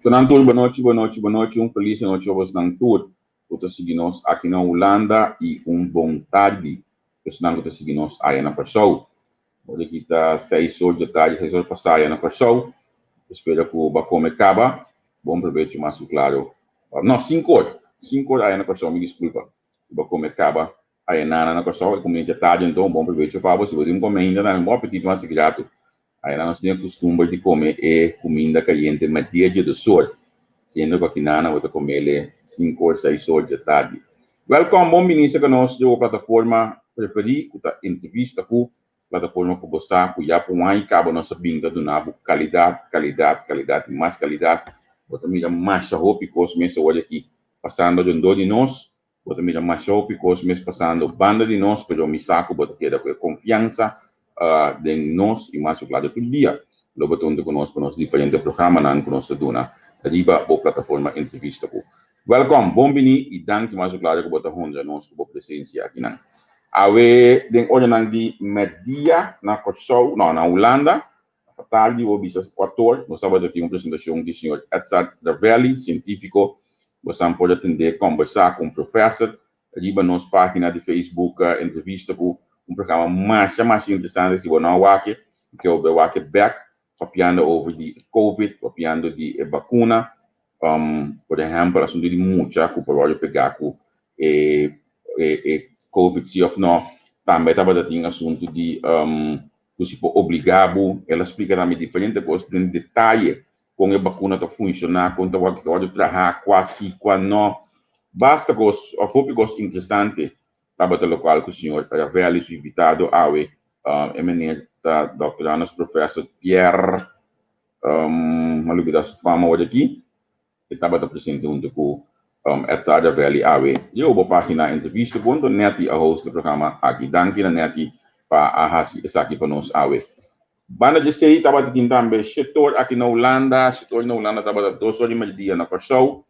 Shonan tur, bonochi, bonochi, bonochi, un felis anochi pa bosnan tur ku ta sigui nos aki na Hulanda i un bon tardi pa esnan ku ta sigui nos aya na Kòrsou. Ora ki ta seis or dje tardi, seis or pasá aya na Kòrsou. Espera ku bo a kome kaba. Bon probecho mas ku klaro. No, sinku or, 5 or aya na Kòrsou, mi diskulpa. Si bo a kome kaba aya nana na Kòrsou, e kuminda dje tardi anto, bon probecho pa bo. Si bo tin kome ainda tambe, bon apetit mas grato. Aynan nos tin e kustumber di kome e kuminda kayente madier dje 2 or, siendo ku akinana bo ta komele 5 or, 6 or dje tardi. Wèlkòm, bon bini serka nos den bo plataforma preferí ku ta Entrevista Ku, plataforma ku bo sa ku ya pa un aña i kaba nos a bin ta duna bo kalidat, kalidat, kalidat i mas kalidat. Bo ta mira masha hopi kos mes awor aki pasando rondó di nos. Bo ta mira masha hopi kos mes pasando banda di nos, pero mi sa ku bo ta keda ku e konfiansa den nos i mas ku klaro tur dia lo bo ta huntu ku nos pa nos diferente programanan ku nos ta duna riba bo plataforma Entrevista Ku. Wèlkòm, bon bini i danki mas ku klaro ku bo ta honra nos ku bo presensia akinan. Awe den oranan di mèrdia na Kòrsou, no, na Hulanda, Ta tardi bo bisa 4 or, nos tabata tin un presentacion di señor Edzard Ravelli, cientifico. Bosan por atende combersa cu un professor riba nos pagina di Facebook, entrevista cu un programa masha masha interesante. Si bo no a wak e, mi ke bo wak e bek, papiando over di Covid, papiando di e vacuna, por ehempel asunto di mucha cu por wordo pega cu e Covid si of no. Tambe tabata tin asunto di ku si por obligá bo. El a splika tambe diferente kos den detaye, kon e bakuna ta funshoná, kon ta wòrdu trahá, kua si, kua no. Basta kos òf hopi kos interesante tabata lokual ku señor Ravelli, su invitado awe, e meneer ta doctorandus professor Pierre, mi a lubidá su fama awor aki. E tabata presente hunto ku Edzard Ravelli awe. Riba bo pagina Entrevista ku Anto Netty a host e programa aki. Danki na Netty pa a hasi esaki pa nos awe. Banda di esei tabata tin tambe Shetor aki na Hulanda. Shetor na Hulanda tabata 2 or di merdia na Kòrsou.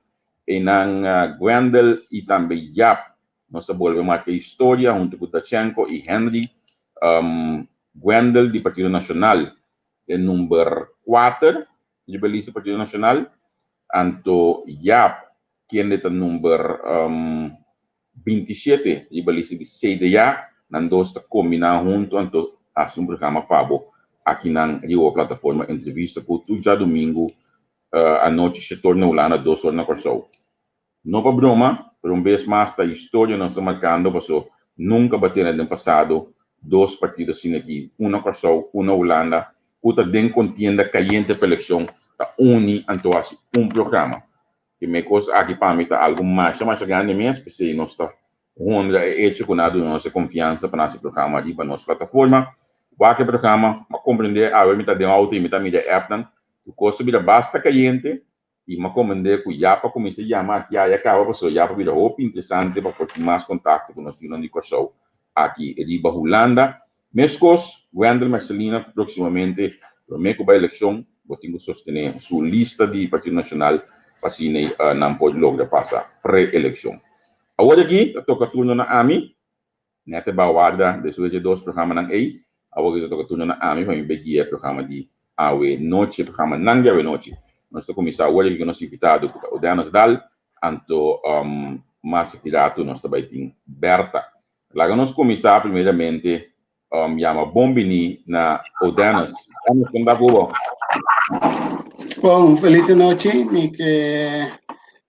Einan Gwendel i tambe Jaap. Nos a bolbe marka historia hunto ku Dachenko i Henry. Gwendel di Partido Nashonal e number 4 riba lista Partido Nacional, anto Jaap kende ta number 27 riba lista di CDA, nan dos ta combina hunto anto haci un programa pa bo akinan riba bo plataforma Entrevista cu tur djadomingo anochi 7 or na Hulanda, 2 or na Corsou. No pa broma, pero un bes mas ta historia nos ta marcando paso nunca ba tene den pasado dos partido asina aki, un na Corsou, un na Hulanda, cu ta den contienda cayente pa eleccion ta uni anto haci un programa. Primer cos aki pa mi ta algo masha masha grandi mes, p'esey nos ta honra e hecho cu nan a duna nos e confiansa pa nan haci programa riba nos plataforma. Wak e programa, m'a comprende awe mi ta den auto y mi ta mira e appnan, cu cos ta bira basta cayente, I m'a komend'é ku ya pa kuminsá yama aki aya kaba pasobra ya pa bira hopi interesante pa por tin mas kontakto ku nos yunan di Kòrsou aki riba Hulanda. Meskos, Wendel Mercelina ku próksimamente promé ku bai elekshon bo tin ku sostené su lista di Partido Nashonal pa asina nan por logra pasa pre-elekshon. Awor aki ta toka turno na ami. Nete ba warda despues dje dos programanan ei, awor ki ta toka turno na ami pa mi bai guia e programa di awe nochi, e programanan di awe nochi. Nos ta kuminsá awor aki ku nos invitado ku ta Odeanos Daal, anto mas aki ratu nos ta bai tin Bertha. Laga nos kuminsá primeramente yama bon bini na Odeanos. Odeanos, kon ta ku bo? Bon, un felis anochi. Mi ke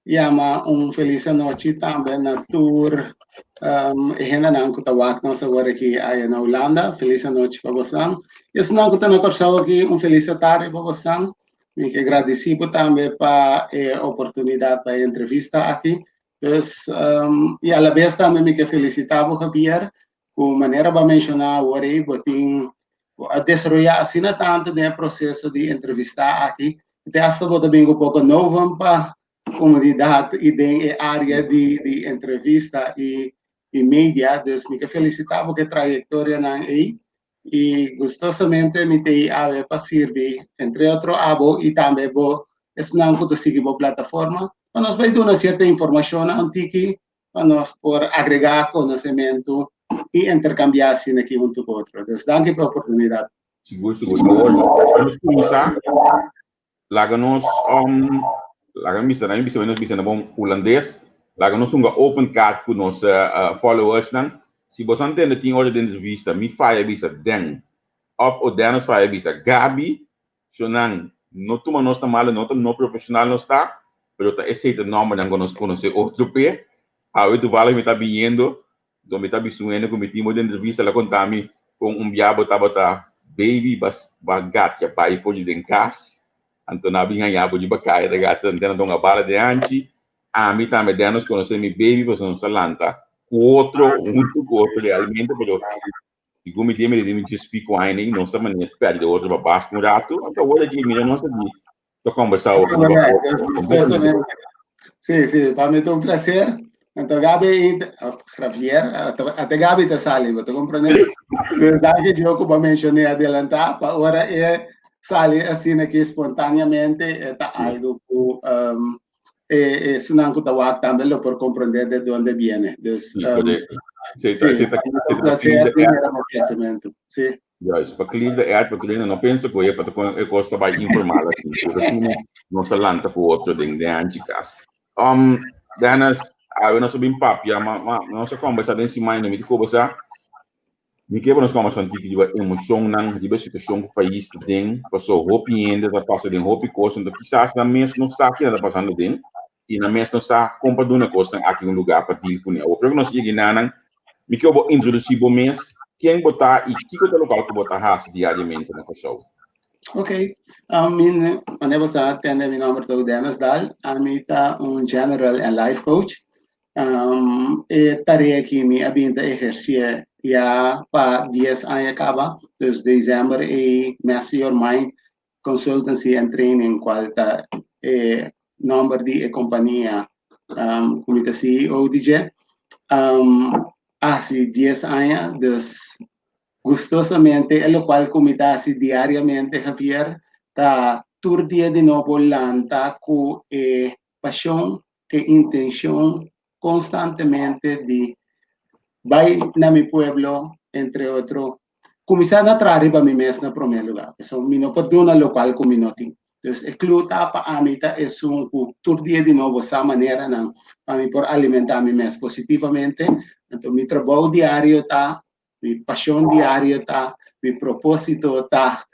yama un felis anochi tambe na tur e hendenan ku ta wak nos awor aki aya na Hulanda. Felis anochi pa bosan. I esnan ku ta na Kòrsou aki, un felis tardi pa bosan. Mi ke gradisí bo tambe pa e oportunidat pa e entrevista aki. Dus, i alabes tambe mi ke felisitá bo, Javier, ku manera bo a menshoná awor ei, bo tin bo a desaroyá asina tantu den e proseso di entrevistá aki, ku te asta bo ta bin ku poko noven pa komunidat i den e área di di entrevista i i media. Dus mi ke felisitá bo ku e trayektorianan ei i gustosamente mi ta ei awe pa sirbi entre otro abo i tambe bo esnan ku ta sigui bo plataforma pa nos bai duna sierto informashonnan un tiki pa nos por agregá konosementu i interkambiá asina aki huntu ku otro. Dus danki pa e oportunidat. Sigur, sigur. Awor, laga nos kuminsá. Laga nos um, Laga mi bisa, mi bisa nos bisa na bon hulandes. Laga nos hunga open card ku nos followers nan. Si bo san tende tin ora den entrevista, mi faya bisa Den of o Dennis faya bisa Gabi, so nan no tuma nos na malo, no ta no profesional nos ta, pero ta esei ta nombernan ku nos konosé otro p'e. Awe toevallig mi ta biniendo, do mi ta bisa un hende ku mi tin bo den entrevista, el a konta mi kon un bia bo tabata baby ba gatia bai for di den kas. Anto nan a bin haña bo riba kaya ta gata ta nan donga bala den hanchi. Ami tambe Dennis konosé mi baby pasobra nos a lanta ku otro huntu ku otro realmente pero segun mi dia mi di mi dje speak wine i nos a manera pèrdè otro pa basta un ratu. Anto awor aki mira nos a di ta kombersá otro riba otro. Sí, sí, pa mi ta un placer. Anto Gabi, of Javier, ate Gabi ta sali, bo ta comprende? Dus danki Gio ku bo mencioné adelantá, pa ora e sali asina aki espontaneamente, e ta algo ku um, e, esunnan ku ta wak tambe lo por comprende de donde viene. Dus, Sí, um, correcto. Sí, sí, sí, ta, pa mi ta sí, un ta placer clean di the air. mira bo crecimiento. Sí. Juist, pa clean the air, pa clean, no pensa ku e pa e kos ta bai informal asina. Pero asina nos ta lanta ku otro den den hanchi kas. Dennis, awe nos a bin papia, ma, ma nos a kombersá den siman i mi ta koba sa, mi ke pa nos kombersá un tiki riba emoshonnan, riba e situashon ku pais ta den, paso hopi hende ta pasa den hopi kos, anto kisas nan mes no sa kina ta pasando den, i nan mes no sa kon pa duna kosnan aki un lugá pa deal kuné. Awor, promé ku nos yega enanan, mi ke bo introdusí bo mes, ken bo ta i kiko ta lokual ku bo ta hasi diariamente na Kòrsou. Ok, mi, manera bo sa tende mi nomber ta Dennis Daal, ami ta un general and life coach. E tarea aki mi a bin ta ehercié ya pa 10 aña caba, dus december e Master Your Mind Consultancy and Training cual ta e nomber di e compania cu mi ta CEO di dje, haci 10 aña, dus Gustosamente e locual cu mi ta haci diariamente, Javier, ta tur dia di nobo lanta cu e pasion, cu e intencion constantemente di bay na mi pueblo, entre otro, cuminsa na traha riba mi mes na prome lugar, pasobra mi no por duna locual cu mi no tin. Dus e clue ta pa ami ta esun cu tur dia di nobo sa maneranan pa mi por alimenta mi mes positivamente. Anto mi trabou diario ta Mi pasion diario ta, mi propósito ta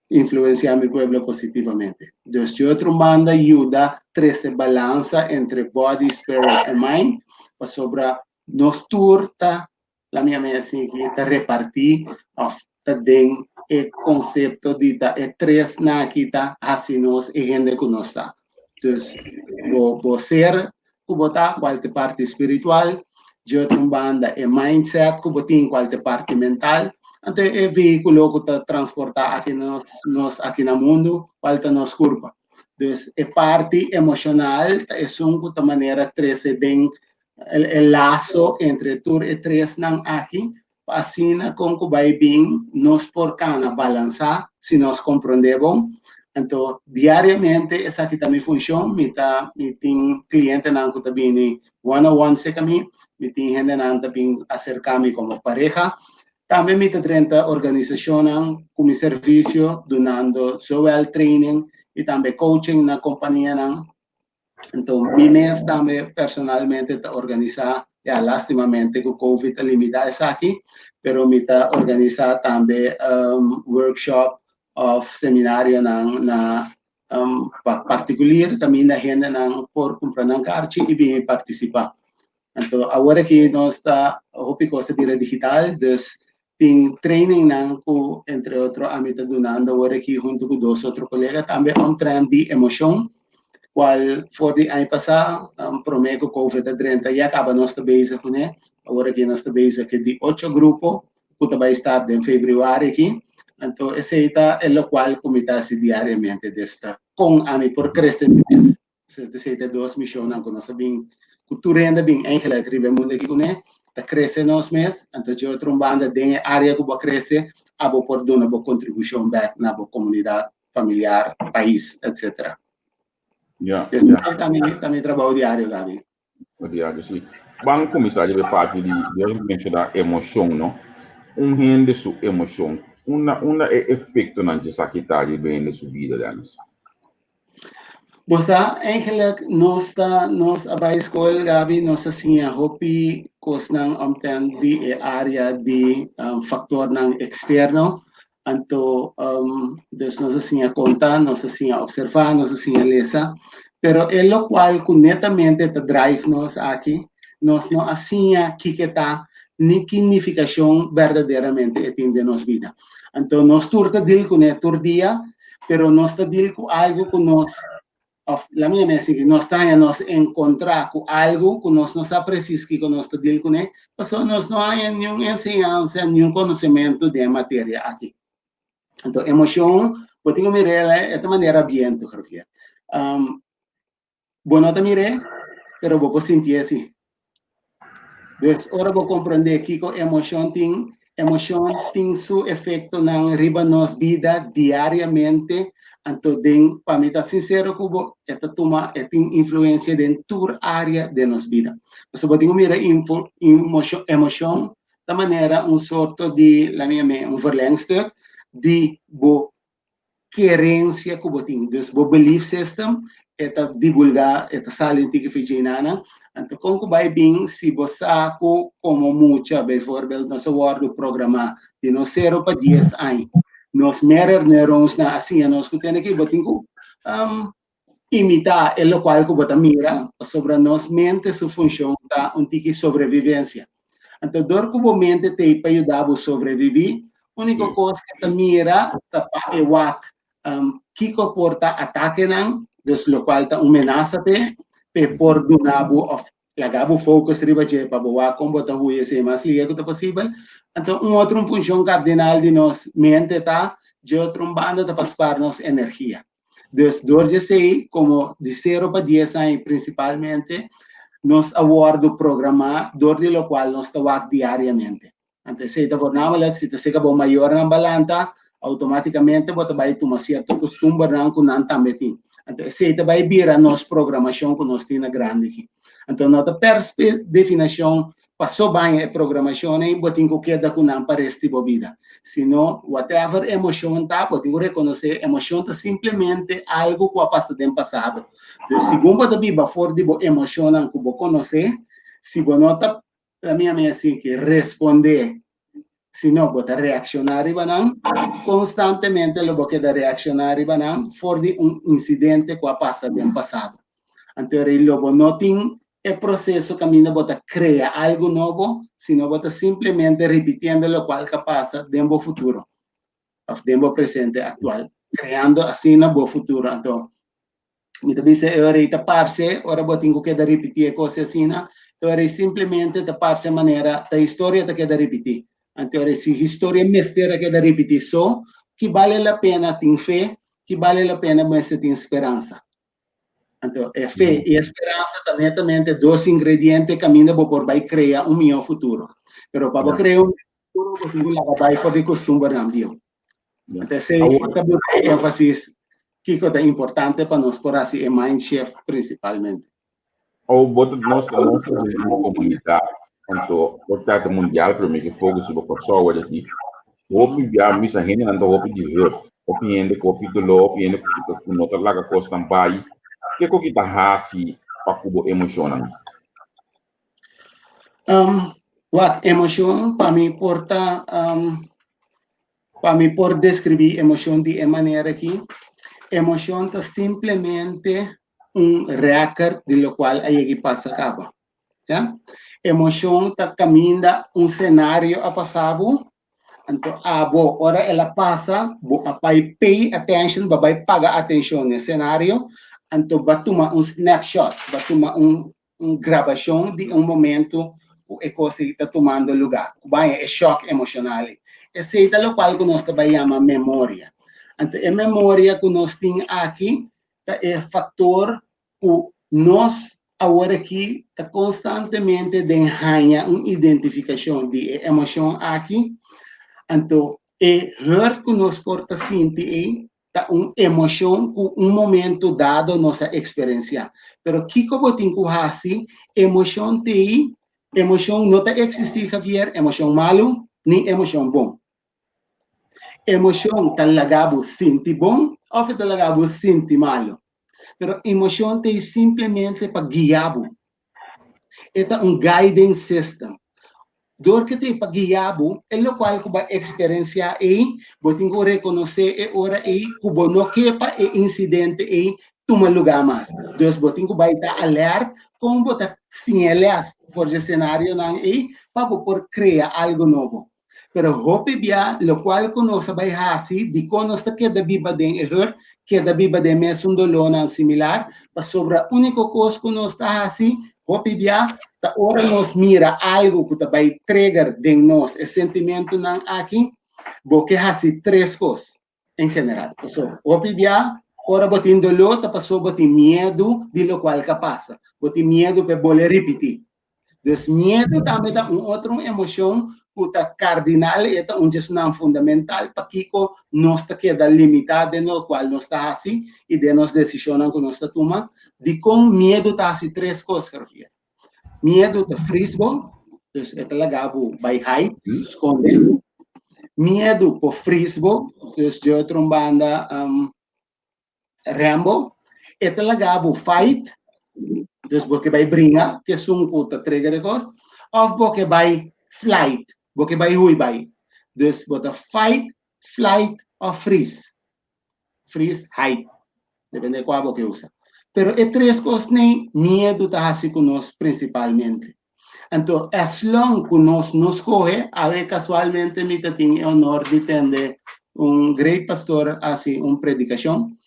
influenciá mi pueblo positivamente. Dus di otro banda yuda trece balansa entre body, spirit en mind, pasobra nos tur ta, la mi yama así aki, ta repartí of ta den e concepto di ta e tresnan aki ta haci nos e hende cu nos ta. Dus bo, bo ser ku bo ta, kual ta e parti spiritual, di otro un banda e mindset ku bo tin, kual ta e parti mental, anto e vehíkulo ku ta transportá aki nos, nos aki na mundu, kual ta nos kurpa. Dus e parti emoshonal ta esun ku ta manera trese den e laso entre tur e tresnan aki, pa asina kon ku bai bin nos por kana balansá si nos komprondé bon. Anto diariamente esaki ta mi funshon, mi ta mi tin klientenan ku ta bini one on one serka mi, mi tin hendenan ta bin aserká mi komo pareha. Tambe mi ta drenta organisashonnan ku mi servisio dunando zowel training i tambe coaching na kompanianan. Anto mi mes tambe personalmente ta organisá, ya lastimamente ku Covid a limitá esaki, pero mi ta organisá tambe workshop òf seminarionan na pa partikulier kaminda hendenan por kumpra nan karchi i bini partisipá. Anto awor aki nos ta hopi kos ta bira digital, dus tin trainingnan ku entre otro ami ta dunando awor aki huntu ku dos otro kolega tambe omtrent di emoshon, kual for di aña pasá promé ku covid a drenta ya kaba nos ta bezig kuné, awor aki nos ta bezig ku di ocho grupo ku ta bai start den febrüari aki, anto esei ta e lokual ku mi ta hasi diariamente, dus ta kon ami por krese mi mes. Esei ta e dos mishonnan ku nos a bin, ku tur hende a bin eigenlijk riba e mundu aki kuné, ta krese nos mes, anto dje otro un banda den e área ku bo a krese, abo por duna bo kontribushon bèk na bo komunidat, familiar, pais, etsetera. Ja, Esei ta mi, ta mi trabou diario, Gaby. Diario, si. Ban kuminsá riba e parti di Dios menshoná emoshon, no? Un hende su emoshon, unda unda e efektonan dje esaki ta riba hende su bida, Dennis? Bo sa, eigenlijk nos ta nos a bai skol, Gaby, nos a siña hopi kosnan omtrent di e área di faktornan eksterno. Anto, dus nos a siña konta, nos a siña opservá, nos a siña lesa. Pero e lokual ku netamente ta drive nos aki, nos no a siña kiko ta ni ki nifikashon berdaderamente e tin den nos bida. Anto nos tur ta deal kuné tur dia, pero nos ta deal ku algu ku nos, òf la mi yama esaki, nos ta haña nos enkontrá ku algu ku nos no sa presis kiko nos ta deal kuné, pasobra nos no haña niun enseñansa, niun konosementu den e materia aki. Anto emoshon, bo tin ku mir'é e ta manera bientu, Javier. Bo no ta mir'é, pero bo por sintié sí. Dus ora bo komprondé kiko emoshon tin, emoshon tin su efektonan riba nos bida diariamente, anto den, pa mi ta sinsero ku bo, e ta tuma, e tin influensia den tur área den nos bida. Pasobra bo tin ku mira info, emoshon ta manera un sorto di, laat mi yam'é, un verlengstuk di bo kerensia ku bo tin. Dus bo belief system e ta divulgá, e ta sali un tiki fi djeinana. Anto kon ku bai bin si bo sa ku komo mucha bijvoorbeeld nos a wòrdu programá di nos sero pa dies aña. Nos mirror neuronsnan a siña nos ku tene ki bo tin ku imitá e lokual ku bo ta mira pasobra nos mente su funshon ta un tiki sobrevivensia. Anto dor ku bo mente t'ei pa yuda bo sobreviví, úniko kos ku e ta mira ta pa e wak kiko por ta atakenan, dus lokual ta un menasa p'e, p'e por duna bo òf laga bo focus riba dje pa bo wak kon bo ta hui esei mas lihe ku ta posibel. Anto un otro funshon kardinal di nos mente ta dje otro un banda ta pa spar nos energia. Dus dor di esei, komo di sero pa dies aña prinsipalmente, nos a wòrdu programá dor di lokual nos ta wak diariamente. Anto esei ta voornamelijk si ta seka bo mayornan balanta, outomátikamente bo ta bai tuma sierto kustumbernan ku nan tambe tin. Anto esei ta bai bira nos programashon ku nos tin na grandi aki. Anto no ta per definashon Paso baña e programacion ei bo tin cu keda cu nan pa rest di bo bida. Si no, whatever emocion ta, bo tin cu reconoce emocion ta simplemente algo cu a pasa den pasado. Dus segun bo ta biba for di bo emocionnan cu bo conoce, si bo no ta, mi a mi a ki, responde, sino bo ta reacciona riba nan, constantemente lo bo keda reacciona riba nan for di un incidente cu a pasa den pasado. Anto rei lo bo no tin e proseso kaminda bo ta krea algu nobo, sino bo ta simplemente ripitiendo lokual ka pasa den bo futuro òf den bo presente aktual, kreando asina bo futuro. Anto mi ta bisa e ora ei ta parse ora bo tin ku keda ripití e kos asina, e ora ei simplemente ta parse manera ta historia ta keda ripití. Anto ora si historia mester a keda ripití so, ki bale la pena tin fe, ki bale la pena mester tin speransa. Anto, e fe i e speransa ta netamente dos ingrediente kaminda bo por bai krea un mihó futuro. Pero pa bo krea un mihó futuro, bo tin ku laga bai for di kustumbernan bieu. Anto, esei ta duna e énfasis kiko ta importante pa nos por hasi e mind shift prinsipalmente. Ou bo ta nos ta nos ta den un komunidat anto por trata mundial pero mi ke focus riba Kòrsou awor aki. Hopi bia misa hendenan ta hopi di hurt, hopi hende ku hopi doló, hopi hende ku no ta laga kosnan bai. Kiko ki ta hasi pa ku bo emoshonnan? Wak, emoshon pa mi por ta pa mi por deskribí emoshon di e manera aki, emoshon ta simplemente un record di locual a yega y pasa caba. Ya? Emocion ta caminda un scenario a pasa bo, anto abo ora el a pasa, bo a bai pay attention, bo a bai paga atencion n'e scenario, anto bo a tuma un snapshot, bo a tuma un un grabacion di un momento cu e cos ei ta tumando lugar, cu baña e shock emocional ei. Esey ta locual cu nos ta bai yama memoria. Anto e memoria cu nos tin aki ta e factor cu nos awor aki ta constantemente den haña un identificacion di e emocion aki, anto e hurt cu nos por ta sinti ei ta un emocion cu un momento dado nos a experiencia. Pero kico bo tin cu haci? Emocion t'ei, emocion no ta existi Javier, emocion malu ni emocion bon. Emocion ta laga bo sinti bon of e ta laga bo sinti malu. Pero emoshon ta simplemente pa guia bo. E ta un guiding system. Dor ku ta pa guia bo, e lokual ku bo a eksperensiá ei, bo tin ku rekonosé e ora ei ku bo no ke pa e insidente ei tuma lugá mas. Dus bo tin ku bai ta alert kon bo ta siña lès for di e senarionan ei pa bo por krea algu nobo. Pero hopi bia lokual ku nos a bai hasi, dikon nos ta keda biba den e hurt, keda biba den mesun dolónan similar, pasobra úniko kos ku nos ta hasi hopi bia ta ora nos mira algu ku ta bai trigger den nos e sentimentunan aki, bo ke hasi tres kos en general. Pasobra hopi bia ora bo tin doló ta pasobra bo tin miedu di lokual ka pasa, bo tin miedu pa e bole ripití. Dus miedu tambe ta un otro emocion ku ta kardinal, e ta un djesnan fundamental pakiko nos ta keda limitá den lokual nos ta hasi i den nos desishonnan ku nos ta tuma. Dikon miedu ta hasi tres kos, Javier? Miedu ta fris bo, dus e ta laga bo bai hide, skonde. Miedu por fris bo, dus di otro un banda Rambo, e ta laga bo fight, dus bo ke bai bringa ku esun ku ta trigger e kos, òf bo ke bai flight, bo ke bai hui bai. Dus bo ta fight, flight òf freeze. Freeze, hide, depende kua bo ke usa. Pero e tres kosnan miedu ta hasi ku nos prinsipalmente. Anto as long ku nos no skohe, awe kasualmente mi ta tin e honor di tende un great pastor hasi un predikashon.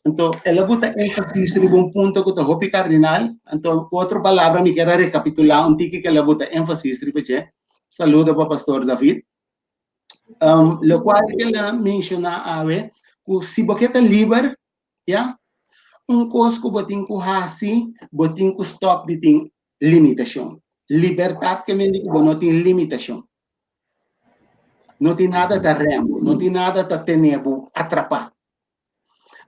Anto el a buta énfasis riba un punto ku ta hopi kardinal. Anto ku otro palabra mi kier a rekapitulá un tiki ku el a buta énfasis riba dje. Saludo pa pastor David. Lokual ku el a menshoná awe, ku si bo ke ta liber, ya, un kos ku bo tin ku hasi, bo tin ku stòp di tin limitashon. Libertat ke men di ku bo no tin limitashon. No tin nada ta rem bo, no tin nada ta tene bo atrapá.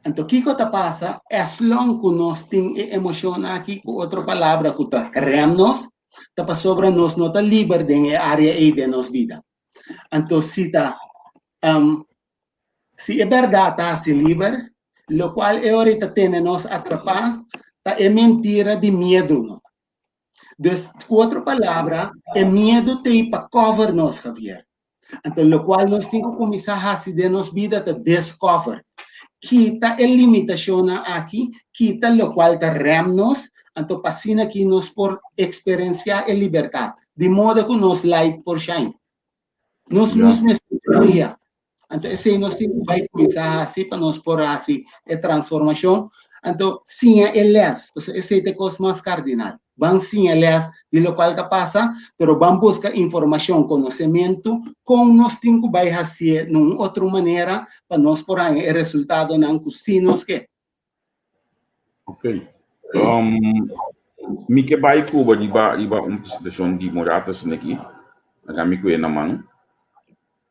Anto kiko ta pasa as long ku nos tin e emoshon aki, ku otro palabra ku ta rem nos, ta pasobra nos no ta liber den e área ei den nos bida. Anto si ta Si e bèrdat ta hasi liber, lokual e ora ei ta tene nos atrapá ta e mentira di miedu. Dus, ku otro palabra, e miedu t'ei pa cover nos, Javier. Anto lokual nos tin ku kuminsá hasi den nos bida ta discover. Kita e limitashonnan aki, kita lokual ta rèm nos, anto pa asina aki nos por eksperensiá e libertat, di moda ku nos light por shine. Nos lus mester bria. Anto esei nos tin ku bai kuminsá hasi pa nos por hasi e transformashon. Anto siña e lès, pasobra esei ta e kos mas kardinal. Ban siña lès di lokual ta pasa, pero ban buska informashon, konosementu, kon nos tin ku bai hasié na un otro manera pa nos por haña e resultadonan ku sí nos ke. Ok. Um, mi ke bai Cuba riba riba un presentacion di Morata asina aki. Laga mi kuye na man.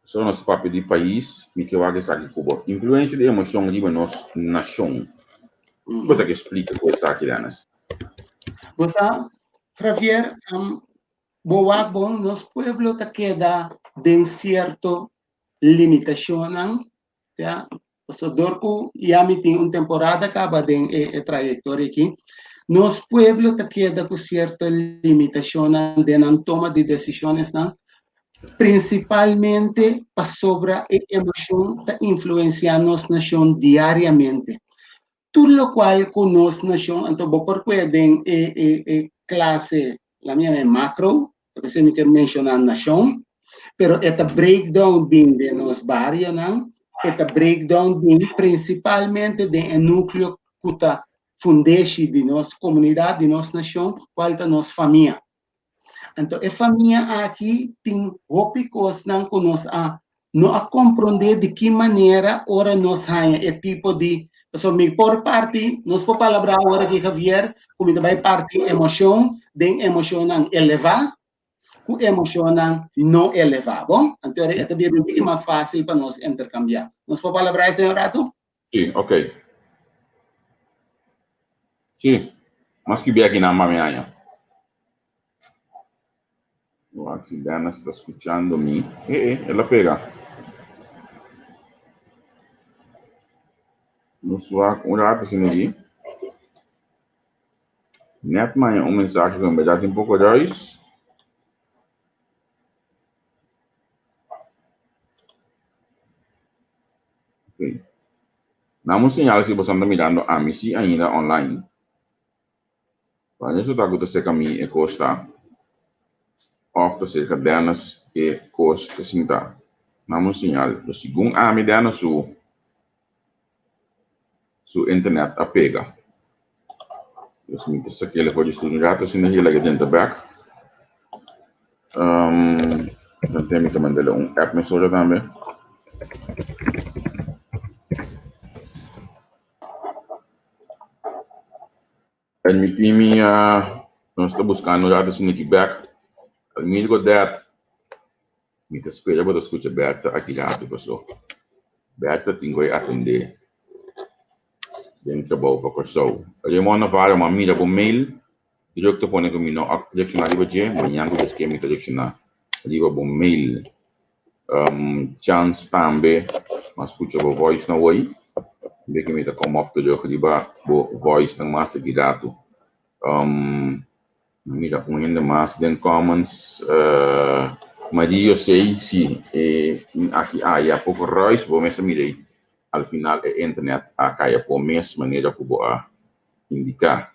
So nos papia di pais, mi ke wak esaki Cuba. Influencia di emocion riba nos nacion. Bo ta ke splika ku esaki, Dennis? Bo sa, Javier, um, bo wak bon, nos pueblo ta keda den cierto limitacionnan Ya, paso dor ku ya mi tin un temporada kaba den e e trayektoria aki, nos pueblo ta keda ku sierto limitashonnan den nan toma di desishonnan, prinsipalmente pasobra e emoshon ta influensiá nos nashon diariamente. Tur lokual ku nos nashon, anto bo por kue den e e e klase, la mi yama makro, ta p'esei mi ke menshoná nashon, pero e ta breakdown bin den nos barionan, e ta breakdown bin prinsipalmente den e núkleo ku ta fundeshi di nos komunidat, di nos nashon, kual ta nos famia. Anto e famia aki tin hopi kosnan ku nos a no a komprondé di ki manera ora nos haña e tipo di pasobra mi por parti, nos por palabrá awor aki Javier, ku mi ta bai parti emoshon den emoshonnan elevá ku emoshonnan no elevá, bon? Anto e ta bira un tiki mas fásil pa nos interkambiá. Nos por palabrá esei un ratu? Sí, ok. Sí, mas skibí aki nan pa mi haña. Wak si Dennis ta skuchando mi. E e, el a pega. Nos wak un rato asina aki. Net maya un mensahe ku en berdad tin poko ruis. Ok. Nan un señal si boso ta mirando ami si ainda online. Pa eso ta ku ta serka mi e kos ta òf ta serka Dennis e kos ta sinta. Nan un señal. Pero segun ami Dennis su su internet a pega. Dus mi ta sak'el for di studio un rato asina hila ke denter bek. Um, dan ten mi ta mand'el un app mesora tambe. Permití mi a nos ta buskando un rato asina aki bek. Almir Godet, mi ta spera bo ta skucha Bertha aki rato paso Bertha tin ku e atendé den trabou pa Kòrsou. Raymond Navarro, mi a mira bo mail, druk ta pone ku mi no a reakshoná riba dje, mañan ku Dios ke mi ta reakshoná riba bo mail. Chans tambe mi a skucha bo voice na woi, be ku mi ta come up terug riba bo voice nan mas aki ratu. Mi mira un hende mas den comments, Maria José, si e aki aya poko ruis, bo mes a mira ei al final e internet a kai afó mes manera ku bo a indiká.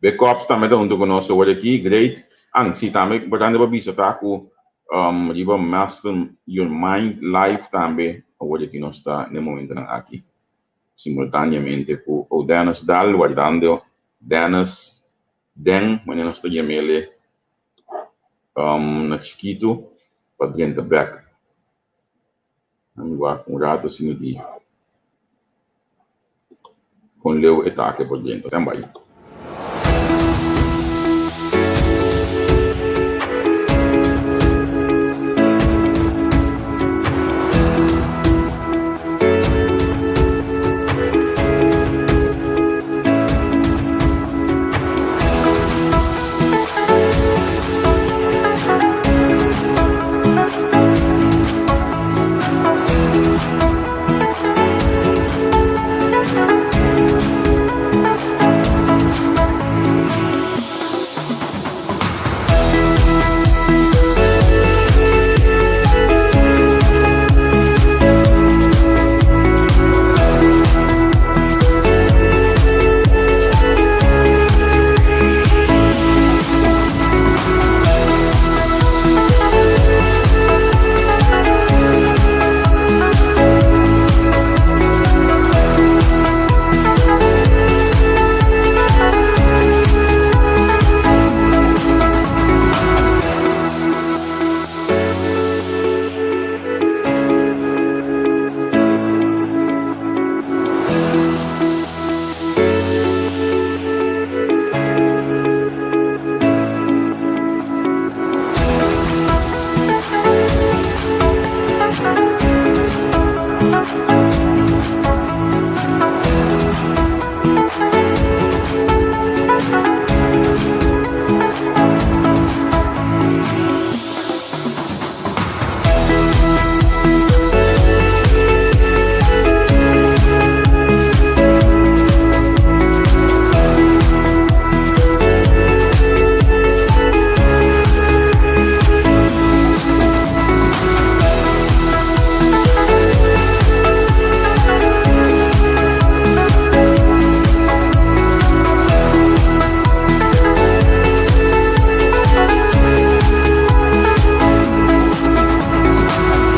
Bekops tambe ta huntu ku nos awor aki, great. An, si tambe importante pa bisa ta ku riba Master Your Mind Live tambe awor aki nos ta na e momentonan aki simultaneamente ku O'Dennis Daal wardando Dennis Den manera nos ta yam'el na chikitu pa drenta bek. Nan wak un rato asina di kon leu e take por drenta. Stand by.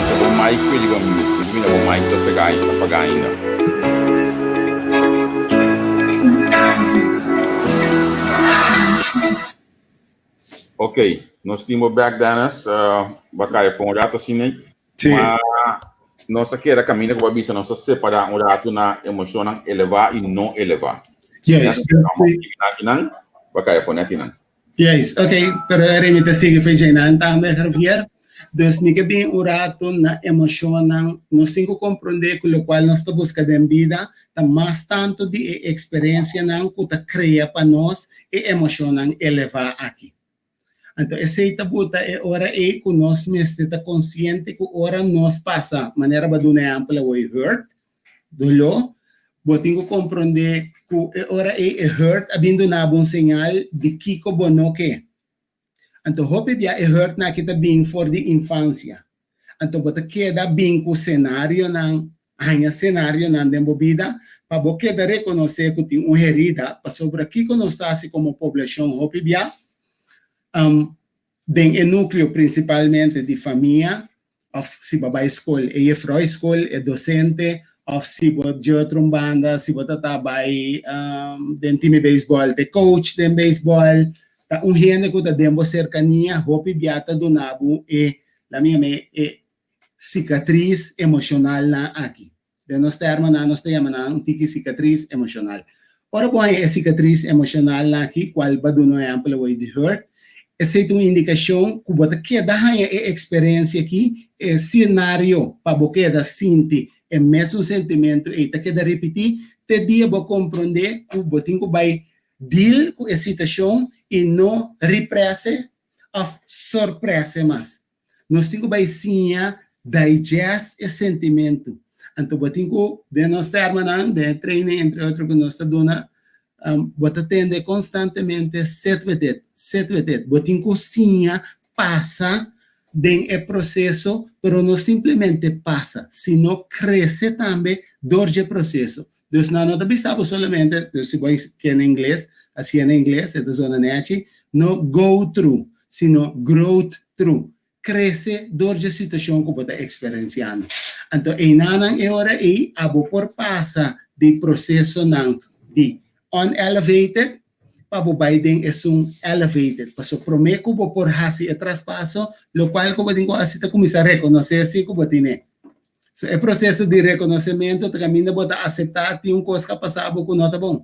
Ta bo mic cu riba mute. Mi ta mira bo mic ta pega ta paga ainda. Ok, nos tin bo back Dennis. Bo a caya pa un rato asina. Sí. Ma nos a keda caminda cu bo a bisa nos ta separa un rato na emocionnan eleva y no eleva. Yes. Nan, bo a caya pone akinan. Yes, ok, pero Remy ta sigui fecha nan tambe, Javier. Dus mi ke bin un rato na emocionnan. Nos tin ku komprondé ku lokual nos ta buska den bida ta mas tantu di e eksperensianan ku ta krea pa nos e emocionnan elevá aki. Anto esei ta buta e ora ei ku nos mester ta konsiente ku ora nos pasa, manera bo a duna ehèmpel awor, hurt, doló, bo tin ku komprondé. Ku e ora ei e hurt a bin duna bo un señal di kiko bo no ke. Anto hopi bia e hurtnan aki ta bin for di infansia. Anto bo ta keda bin ku senarionan, haña senarionan den bo bida pa bo keda rekonosé ku tin un herida, pasobra kiko nos ta hasi komo poblashon hopi bia? Den e núkleo prinsipalmente di famia, òf si bo bai skol e jefrou skol, e dosente, òf si bo dje otro un banda, si bo ta ta bai den timi beisbòl te coach den beisbòl, ta un hende ku ta den bo serkania hopi bia ta duna bo e, laat mi yama e sikatris emoshonalnan aki. Den nos tèrmonan nos ta yama nan un tiki sikatris emoshonal. Ora bo haña e sikatris emoshonalnan aki, kual bo a duna un ehèmpel awor di hurt, esei ta un indikashon ku bo ta keda haña e eksperensia aki, e senario pa bo keda sinti e mesun sentimentu ei ta keda ripití te dia bo komprondé ku bo tin ku bai deal ku e situashon i no represe òf sorprese mas. Nos tin ku bai siña digest e sentimentu. Anto bo tin ku, den nos tèrmonan, den e training entre otro ku nos ta duna, bo ta tende konstantemente sit with it, sit with it. Bo tin ku siña pasa den e proseso, pero no simplemente pasa, sino krese tambe dor dje proseso. Dus nan no ta bisa bo solamente, dus si bo kende ingles, hasié na ingles, e ta zona nechi, no go through, sino growth through, krese dor dje situashon ku bo ta eksperensiando. Anto einanan e ora ei abo por pasa di prosesonan di unelevated pa bo bai den esun elevated. Paso promé ku bo por hasi e traspaso, lokual ku bo tin ku hasi ta kuminsá rekonosé si ku bo tine. So e proseso di rekonosementu ta kaminda bo ta aseptá tin un kos ku a pasá bo ku no ta bon.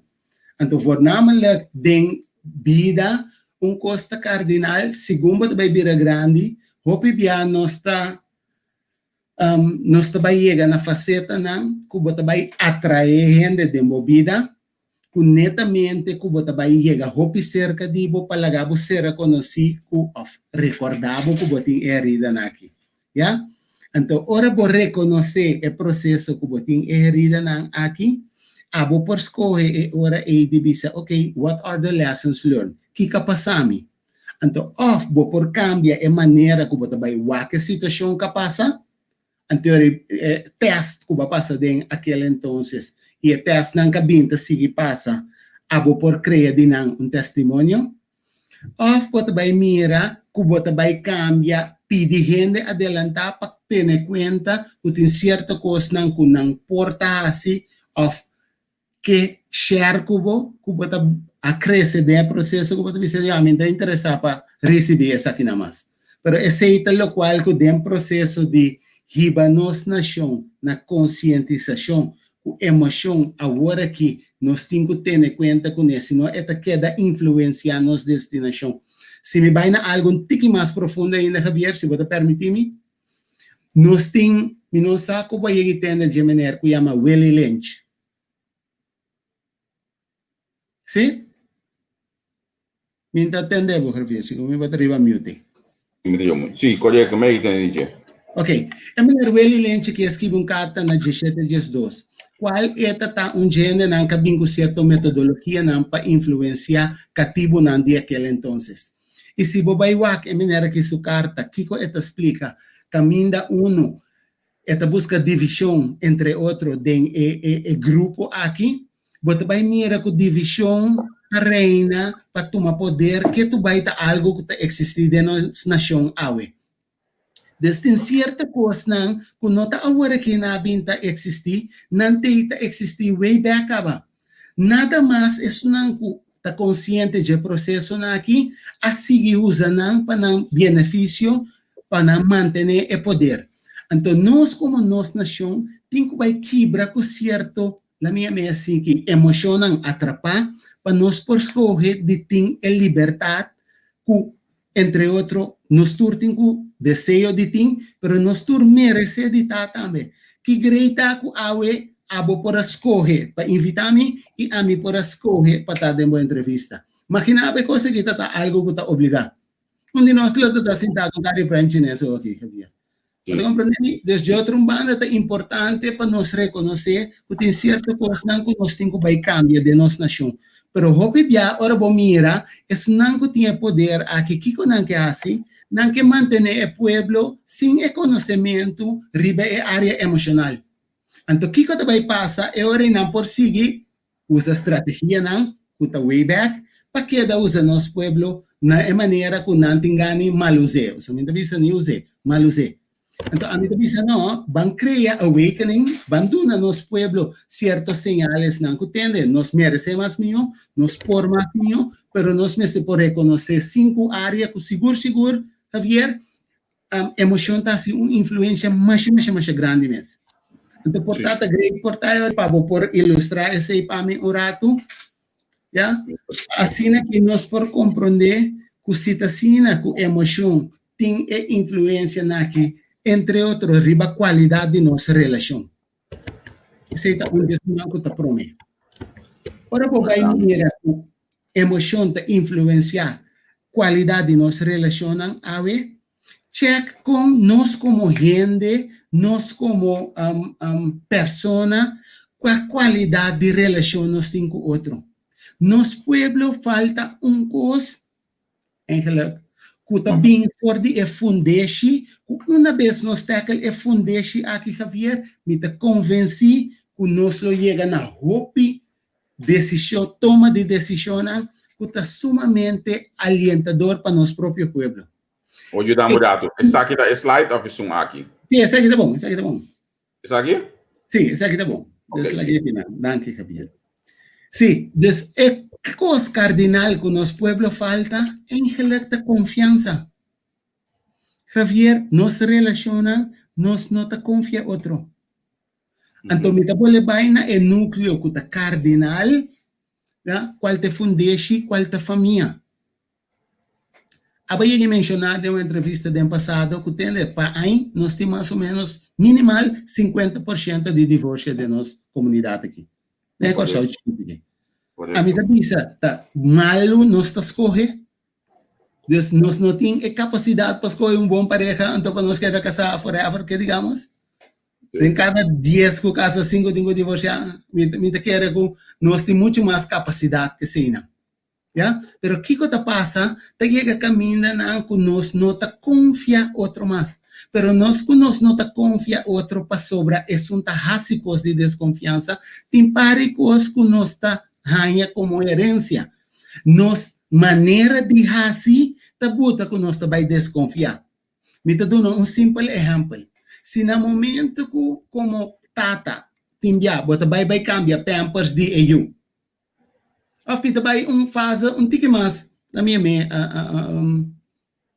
Anto voornamelijk den bida un kos ta kardinal segun bo ta bai bira grandi hopi bia nos ta nos ta bai yega na fasetanan ku bo ta bai atraé hende den bo bida ku netamente ku bo ta bai yega hopi serka di bo pa laga bo sera konosí ku òf rekordá bo ku bo tin e heridanan aki. Ya? Anto ora bo rekonosé e proseso ku bo tin e heridanan aki, abo por skohe e ora ei di bisa, ok, what are the lessons learned? Kiko a pasa mi? Anto òf bo por kambia e manera ku bo ta bai wak e situashon ku a pasa, Anto e test ku bo a pasa den akel entonces i e testnan ku a bin ta sigui pasa, abo por krea di nan un testimonio? Òf bo ta bai mira ku bo ta bai kambia, pidi hende adelantá pa tene kuenta ku tin sierto kosnan ku nan por ta hasi òf ke share ku bo, ku bo ta a krese den e proseso ku bo ta bisa, ya, mi ta interesá pa risibí esakinan mas. Pero esei ta lokual ku den proseso di hiba nos nashon na konsientisashon ku emoshon awor aki nos tin ku tene kuenta kuné, sino e ta keda influensiá nos destinashon. Si mi bai na algu un tiki mas profundo ainda, Javier, si bo ta permití mi, Nos tin, mi no sa ku bo a yega i tende dje meneer ku yama Willie Lynch. Si? Mi ta tende bo, Javier, si ku mi bo ta riba mute. Si, korekto, mi a yega i tende di dje. Ok, e meneer Willie Lynch aki a skibi un karta na diesshete diesdos, kual e ta ta un dje hendenan ku a bin ku sierto metodologianan pa influensiá katibunan di akel entonces. I si bo bai wak e manera ki su karta, kiko e ta splika? Kaminda unu, e ta buska divishon entre otro den e e e grupo aki. Bo ta bai mira ku divishon ta reina pa tuma poder ke tu bai ta algu ku ta eksistí den nos nashon awe. Des tin sierto kosnan ku no ta awor aki nan a bin ta eksistí, nan tei ta eksistí way back kaba. Nada mas esnan ku ta konsiente dje prosesonan aki a sigui usa nan pa nan bienefisio, pa nan mantené e poder. Anto nos komo nos nashon tin ku bai kibra ku sierto, la mi yam'é asinki, emoshonnan atrapá pa nos por skohe di tin e libertat ku Entre otro, nos tur tin ku deseo di tin, pero nos tur meresé di ta tambe. Ki grei ta ku awe abo por a skohe pa invitá mi i ami por a skohe pa ta den bo entrevista. Maginá bo e kos aki ta ta algu ku ta obligá. Un di nos lo ta ta sintá ku un kari prèn chines awo aki, Javier. Bo ta komprendé mi? Dus di otro un banda ta importante pa nos rekonosé ku tin sierto kosnan ku nos tin ku bai kambia den nos nashon. Pero hopi bia ora bo mira esnan ku tin e poder aki kiko nan ke hasi? Nan ke mantené e pueblo sin e konosementu riba e área emoshonal. Anto kiko ta bai pasa e ora ei nan por sigui usa strategianan ku ta way back pa keda usa nos pueblo na e manera ku nan tin gana mal us'é. Pasobra mi ta bisa ni us'é, mal us'é. Anto ami ta bisa no, ban krea awakening, ban duna nos pueblo sierto señalesnan ku tende nos meresé mas mihó, nos por mas mihó, pero nos mester por rekonosé sinku área ku sigur sigur, Javier, Emocion ta hasi un influencia masha masha masha grandi mes. Anto por ta ta great por ta e pa bo por ilustra esey pa mi un ratu. Ya? Asina ki nos por comprende cu si ta asina cu emocion tin e influencia naki entre otro riba cualidad di nos relacion. Esei ta un desnan ku ta promé. Ora bo bai mira ku emoshon ta influensiá kualidat di nos relashonnan awe, chèk kon nos komo hende, nos komo persona, kua kualidat di relashon nos tin ku otro. Nos pueblo falta un kos Eigenlijk, ku ta bin for di e fundeshi, ku una bes nos tackle e fundeshi aki Javier, mi ta konvensí ku nos lo yega na hopi desishon, toma di desishonnan ku ta sumamente alientador pa nos propio pueblo. O yuda mi un ratu. Esaki ta e slide of esun aki? Sí, esaki ta bon, esaki ta bon. Esaki? Sí, esaki ta bon. Dus okay. lagi final. Danki, Javier. Sí, dus e kos kardinal ku nos pueblo falta, eigenlijk ta konfiansa. Javier, nos relashonnan, nos no ta konfia otro. Anto mi ta bole bai na e núkleo ku ta kardinal, ya, kual ta e fundeshi, kual ta famia. Aba yega menshoná den un entrevista den pasado ku tende pa añ nos tin mas o ménos minimal 50% di divorsio den nos komunidat aki. Den e Kòrsou chikitu aki. Ami ta bisa ta malu nos ta skohe, dus nos no tin e kapasidat pa skohe un bon pareha anto pa nos keda kasá forever ke digamos. Den kada dies ku kasa sinku tin ku divorsiá. Mi ta kere ku nos tin muchu mas kapasidat ke eseinan. Ya, pero kiko ta pasa? Ta yega kamindanan ku nos no ta konfia otro mas. Pero nos ku nos no ta konfia otro pasobra esun ta hasi kos di deskonfiansa, tin par di kos ku nos ta haña komo herensia. Nos manera di hasi ta buta ku nos ta bai deskonfiá. Mi ta duna un simpel ehèmpel. Si na momentu ku komo tata tin bia bo ta bai bai kambia pampers di e yu, Of mi ta bai un fase un tiki mas, na mi me,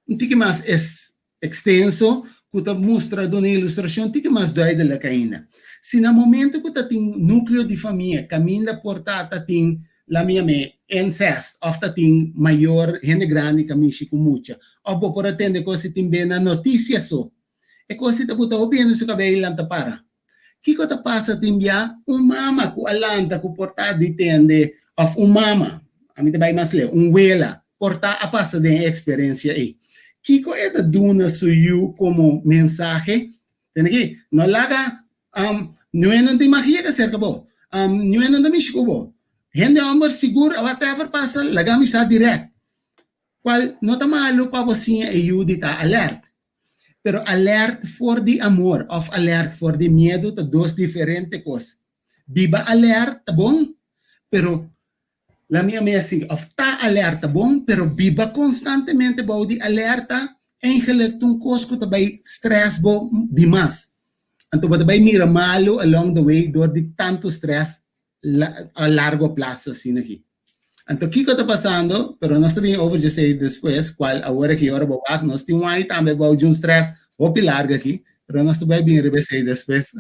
un tiki mas es extenso ku ta mustra duna ilustrashon tiki mas duidelik ainda. Si na momento ku ta tin nukleo di famia kaminda por ta ta tin la mi yam'é incest of ta tin mayor hende grandi ka mishi ku mucha of bo por a tende kos si tin be na notisia so e kos si ta buta hopi hende su kabei lanta para. Kiko ta pasa tin bia un mama ku a lanta ku por ta di tende òf un mama, ami ta bai mas leu, un wela por ta a pasa den e eksperensia ei. Kiko e ta duna su yu komo mensahe? Tende aki, no laga ñuenan tin mag yega serka bo, ñuenan ta mishi ku bo. Hende hòmber sigur whatever pasa laga mi sa dirèkt. Kual no ta malu pa bo siña e yu di ta alèrt. Pero alert for di amor of alert for di miedu ta dos diferente kos. Biba alert ta bon, pero la mi a si of ta alert ta bon, pero biba konstantemente bou di alerta eigenlijk ta un kos ku ta bai stress bo dimas. Anto bo ta bai mira malu along the way dor di tantu stress a largo plazo asina aki. Anto kiko ta pasando, pero nos ta bin over djesei despues, kual awor aki ora bo wak, nos tin wai tambe bou djun stress hopi largo aki, pero nos ta bai bin riba esei despues.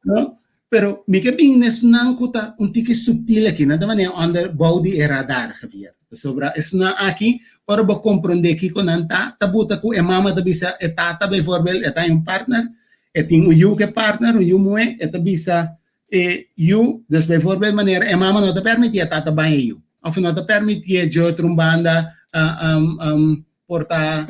No? Pero mi ke bin n'esunnan ku ta un tiki subtil aki, nan ta manera under bou di e radar, Javier. Pasobra esunnan aki, ora bo komprondé kiko nan ta, ta buta ku e mama ta bisa e tata bijvoorbeeld, e ta un partner, e tin un yu ku e partner, un yu muhé, e ta bisa E yu, dus bijvoorbeeld manera e mama no ta permití e tata baña e yu, of no ta permitié dje otro un banda por ta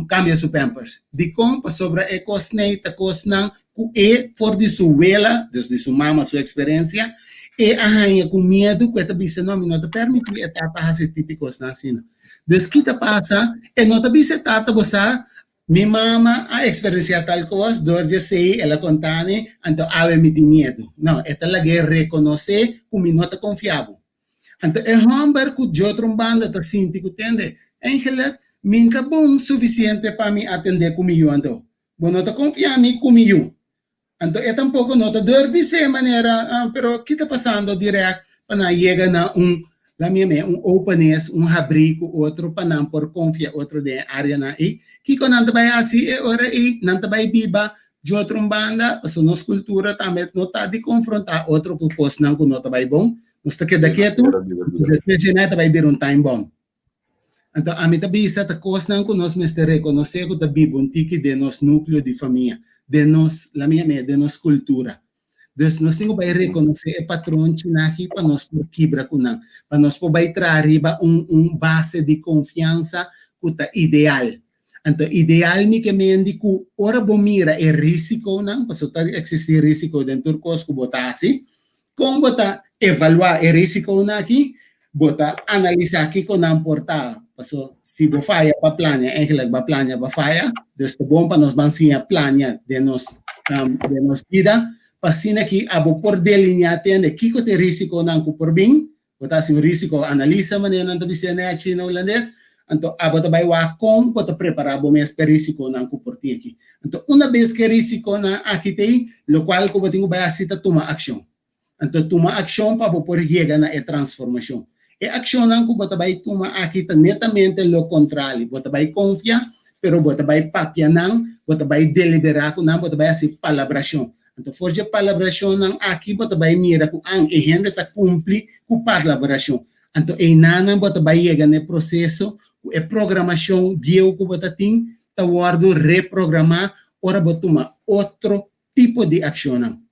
kambia su pampers. Dikon? Pasobra e kosnan ta kosnan ku e for di su wela, dus di su mama su eksperensia, e a haña ku miedu ku e ta bisa no mi no ta permití e tata hasi tipo kosnan asina. Dus ki ta pasa? E no ta bisa e tata bo sa mi mama a eksperensiá tal kos, dor di esei el a konta mi, anto awe mi tin miedu. No, e ta lag'é rekonosé ku mi no ta konfia bo. Anto e hòmber ku di otro un banda ta sinti ku tende, Eigenlijk mi n'ta bon sufisiente pa mi atendé ku mi yu anto. Bo no ta konfia mi ku mi yu. Anto e tampoko no ta durf bis'é manera, ah, pero ki ta pasando dirèkt pa nan yega na un, la mi yam'é, un openness, un habrí ku otro pa nan por konfia otro den e áreanan ei. Kiko nan ta bai hasi e ora ei? Nan ta bai biba di otro un banda, pasobra nos kultura tambe no ta di konfrontá otro ku kosnan ku no ta bai bon. Nos ta keda ketu, despues dje ta bai bira un time bomb. Anto ami ta bisa ta kosnan ku nos mester rekonosé ku ta biba un tiki den nos núkleo di famia, den nos, laat mi yam'é, den nos kultura. Dus nos tin ku bai rekonosé e patronchinan aki pa nos por kibra ku nan, pa nos por bai traha riba un un base di konfiansa ku ta ideal. Anto ideal mi ke mendi ku ora bo mira e risikonan, pasobra ta eksistí risiko den tur kos ku bo ta hasi, Kon bo ta evaluá e risikonan aki? Bo ta analisá kiko nan por ta. Paso si bo faya pa plania, eigenlijk bo a plania pa faya. Dus ta bon pa nos ban siña plania den nos den nos bida pa asina ki abo por delineá tende kiko ta e risikonan ku por bin. Bo ta hasi un risiko analisa manera nan ta bis'é nechi na hulandes. Anto abo ta bai wak kon bo ta prepará bo mes pa e risikonan ku por tin aki. Anto una bes ku e risikonan aki ta ei, lokual ku bo tin ku bai hasi ta tuma akshon. Anto tuma akshon pa bo por yega na e transformashon. E akshonnan ku bo ta bai tuma aki ta netamente lo kontrali. Bo ta bai konfia, pero bo ta bai papia nan, bo ta bai deliberá ku nan, bo ta bai hasi palabrashon. Anto for dje palabrashonnan aki bo ta bai mira ku an e hende ta kumpli ku palabrashon. Anto einanan bo ta bai yega na e proseso ku e programashon bieu ku bo ta tin ta wòrdu reprogramá ora bo tuma otro tipo di akshonnan.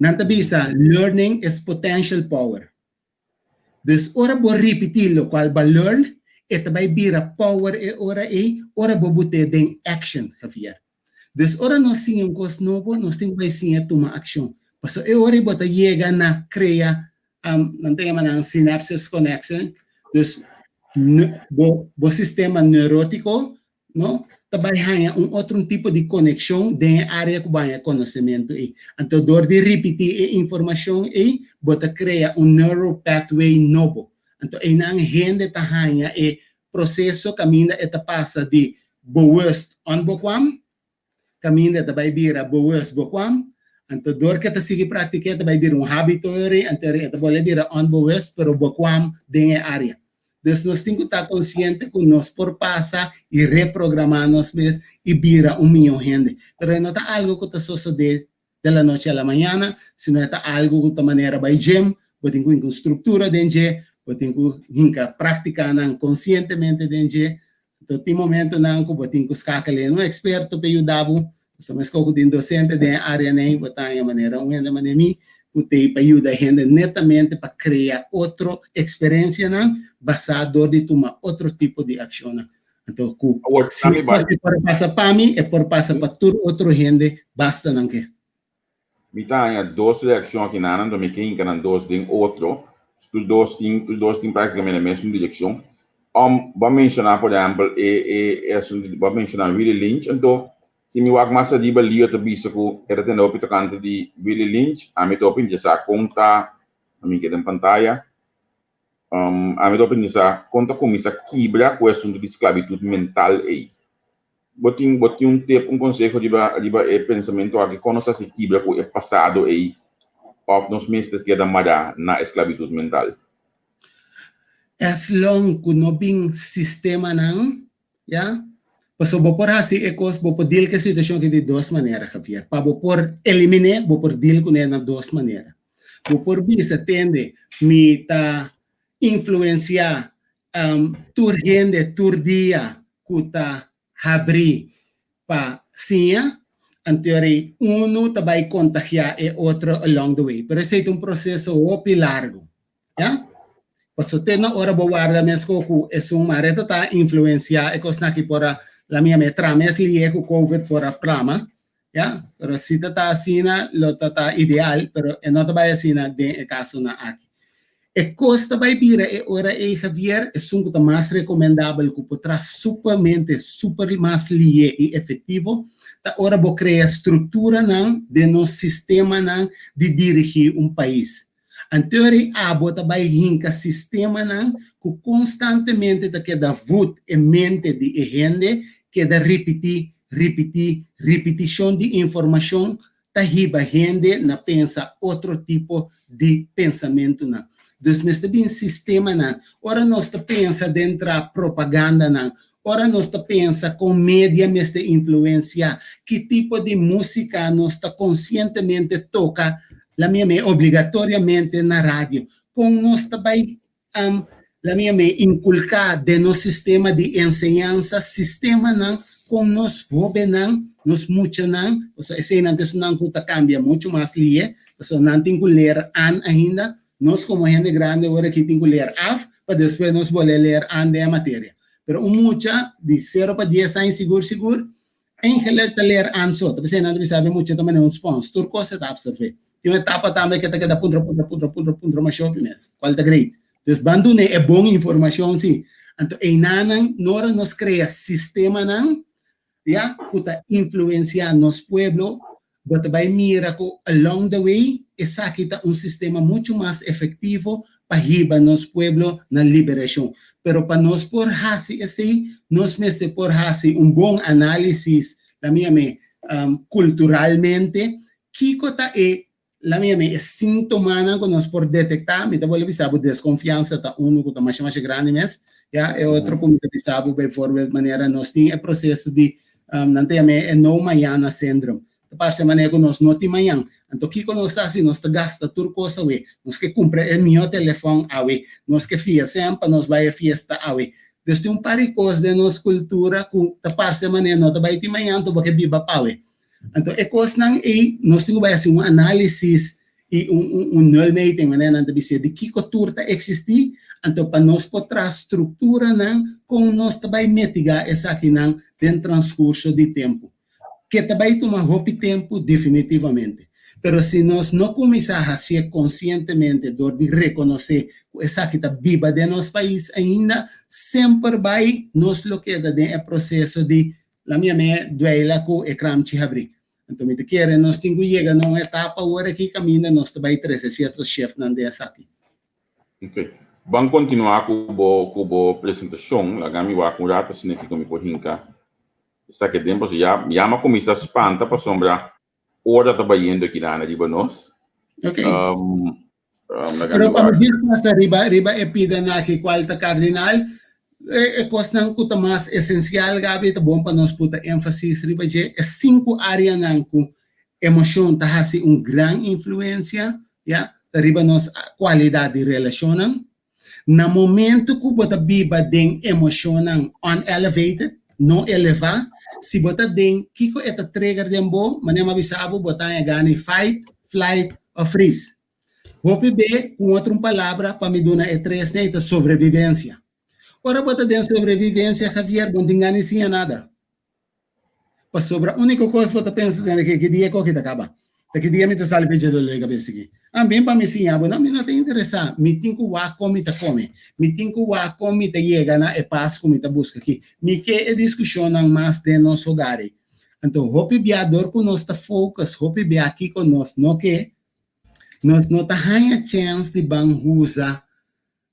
Nan ta bisa learning is potential power. Dus ora bo ripití lokual bo a learn, e ta bai bira power e ora ei ora bo but'é den action, Javier. Dus ora nos siña un kos nobo, nos tin ku bai siña tuma akshon. Pasobra e ora ei bo ta yega na krea nan ta yama nan synapses connection, dus bo bo sistema neurótiko no ta bai haña un otro un tipo di konekshon den e área ku bo haña konosementu ei. Anto dor di ripití e informashon ei bo ta krea un neural pathway nobo. Anto einan hende ta haña e proseso kaminda e ta pasa di bewust onbekwam Kaminda e ta bai bira bewust bekwam, anto dor ku e ta sigui praktik'é e ta bai bira un hábito ori, anto e ta bolbe bira onbewust pero bekwam den e área. Dus nos tin ku ta konsiente ku nos por pasa i reprogramá nos mes i bira un mihó hende. Pero e no ta algu ku ta sosodé de la noche a la mañana, sino e ta algu ku ta manera bai gym, bo tin ku hinka un struktura den dje, bo tin ku hinka práktikanan konsientemente den dje. Anto tin momentonan ku bo tin ku skakel en un eksperto pa e yuda bo, pasobra meskos ku tin dosente den e áreanan ei, bo ta haña manera un hende manera mi ku t'ei pa yuda hende netamente pa krea otro eksperensianan basá dor di tuma otro tipo di akshonnan. Anto ku Awor, si mi bai. e por pasa pa mi, e por pasa pa tur otro hende, basta nan ke. Mi ta haña dos reakshon aki nan, anto mi ke hinka nan dos den otro. Tur dos tin, tur dos tin práktikamente e mesun direkshon. Um, bo a menshoná, por ehèmpel, e, e, e asuntu di, bo a menshoná Willie Lynch, anto si mi wak mas ariba Leo ta bisa ku e ta tende hopi tokante di Willie Lynch, ami ta hopi interesá kon ta, mi keda den pantaya. Ami ta pensa kon ta kuminsá kibra ku e asuntu di sklabitut mental ei. Bo tin bo tin un tip, un konseho riba riba e pensamentu aki? Kon nos hasi kibra ku e pasado ei òf nos mester keda mará na e sklabitut mental? As long ku no bin sistemanan, ya, pasobra bo por hasi e kos, bo por deal ku e situashon aki di dos manera, Javier. Pa bo por elimin'é, bo por deal kuné na dos manera. Bo por bisa, Tende, mi ta influensiá tur hende tur dia ku ta habrí pa siña, anto eri unu ta bai kontagiá e otro along the way. Pero esei ta un proseso hopi largu, ya. Pasobra te na ora bo warda meskos ku esun mare ta ta influensiá e kosnan aki por a. La mi yama e trames lié ku Covid por a plama, ya, pero si ta ta asina lo ta ta ideal, pero e no ta bai asina den e kasonan aki. E kos ta bai bira e ora ei, Javier, esun ku ta mas rekomendabel ku por traha supermente super mas lié i efektivo, ta ora bo krea strukturanan den nos sistemanan di dirigí un pais. Anteori abo ta bai hinka sistemanan ku konstantemente ta keda vut e mente di e hende, keda ripití, ripití, ripitishon di informashon ta hiba hende na pensa otro tipo di pensamentunan. Dus mester bin sistemanan. Ora nos ta pensa den tra propagandanan, ora nos ta pensa kon media mester influensiá, ki tipo di músika nos ta konsientemente toka, la mia mei obligatoriamente na radio, kon nos ta bai la mia mei inkulká den nos sistema di enseñansa sistemanan kon nos hóbennan, nos muchanan, pasobra eseinan ta esunnan ku ta kambia muchu mas lihe, pasobra nan tin ku leer an ainda, nos komo hende grandi awor aki tin ku leer af pa despues nos bolbe leer an den e materia. Pero un mucha di sero pa dies aña sigur sigur Eigenlijk ta leer aan so. Ta p'esei nan ta bisa be mucha ta manera un spons. Tur kos e ta absorvé. Tin un etapa tambe ke ta keda puntra, puntra, puntra, puntra, puntra masha hopi mes, kual ta great. Dus ban dun'é e bon informashon si. Anto einanan no ora nos krea sistemanan, ya, ku ta influensiá nos pueblo, bo ta bai mira ku along the way esaki ta un sistema muchu mas efektivo pa hiba nos pueblo na liberashon. Pero pa nos por hasi esei, nos mester por hasi un bon análisis, la mi yam'é, kulturalmente, kiko ta e, la mi yam'é, e síntomanan ku nos por detektá. Mi ta bolbe bisa bo deskonfiansa ta unu ku ta masha masha grandi mes, ya. E otro ku mi ta bisa bo, beivoorbeeld, manera nos tin e proseso di, nan ta yam'é e no mañana syndrome. Ta parse manera ku nos no tin mañan. Anto kiko nos ta hasi? Nos ta gasta tur kos awe. Nos ke kumpra e mihó telefòn awe. Nos ke fia sèn pa nos bai e fiesta awe. Dus tin un par di kos den nos kultura ku ta parse manera no ta bai tin mañan, anto bo ke biba pa awe. Anto e kosnan ei nos tin ku bai hasi un análisis i un un un nulmeting, manera nan ta bis'é, di kiko tur ta eksistí, anto pa nos por traha strukturanan kon nos ta bai mitigá esakinan den transkurso di tempu. Ke ta bai tuma hopi tempu definitivamente. Pero si nos no kuminsá hasié konsientemente dor di rekonosé ku esaki ta biba den nos pais ainda, semper bai nos lo keda den e proseso di la mi amé dueila ku e kramchi habrí. Anto mi ta kere nos tin ku yega na un etapa awor aki kaminda nos ta bai trese sierto shefnan den esaki. Ok. Ban kontinuá ku bo ku bo presentashon. Laga mi wak un rato asina kiko mi por hinka Esaki den pasobra ya ya mi a kuminsá spanta pasobra ora ta bayendo aki riba nos. Ok. Laga Pero mi pa mi wak. djis pasa riba riba e pidanan aki kual ta kardinal, e e kosnan ku ta mas esensial Gaby ta bon pa nos puta énfasis riba dje, e sinku áreanan ku emoshon ta hasi un gran influensia, ya, ta riba nos kualidat di relashonnan, Na momento ku bo ta biba den emoshonnan unelevated, no elevá, si bo ta den kiko e ta trigger den bo, manera mi a bisa bo, bo ta haña gana di fight, flight òf freeze. Hopi be, ku otro un palabra pa mi duna e tresnan ei ta sobrevivensia. Ora bo ta den sobrevivensia, Javier, bo no tin gana di siña nada. Pasobra úniko kos bo ta pensa tene ke ki dia koki ta kaba. Ta ki dia mi ta sali pecha dolor di kabesa aki. Ah, bin pa mi siña bo. No, mi no ta interesá. Mi tin ku wak kon mi ta kome. Mi tin ku wak kon mi ta yega na e pas ku mi ta buska aki. Mi ke e diskushonnan mas den nos hogar ei. Anto, hopi bia dor ku nos ta focus hopi bia kiko nos no ke, nos no ta haña chèns di ban usa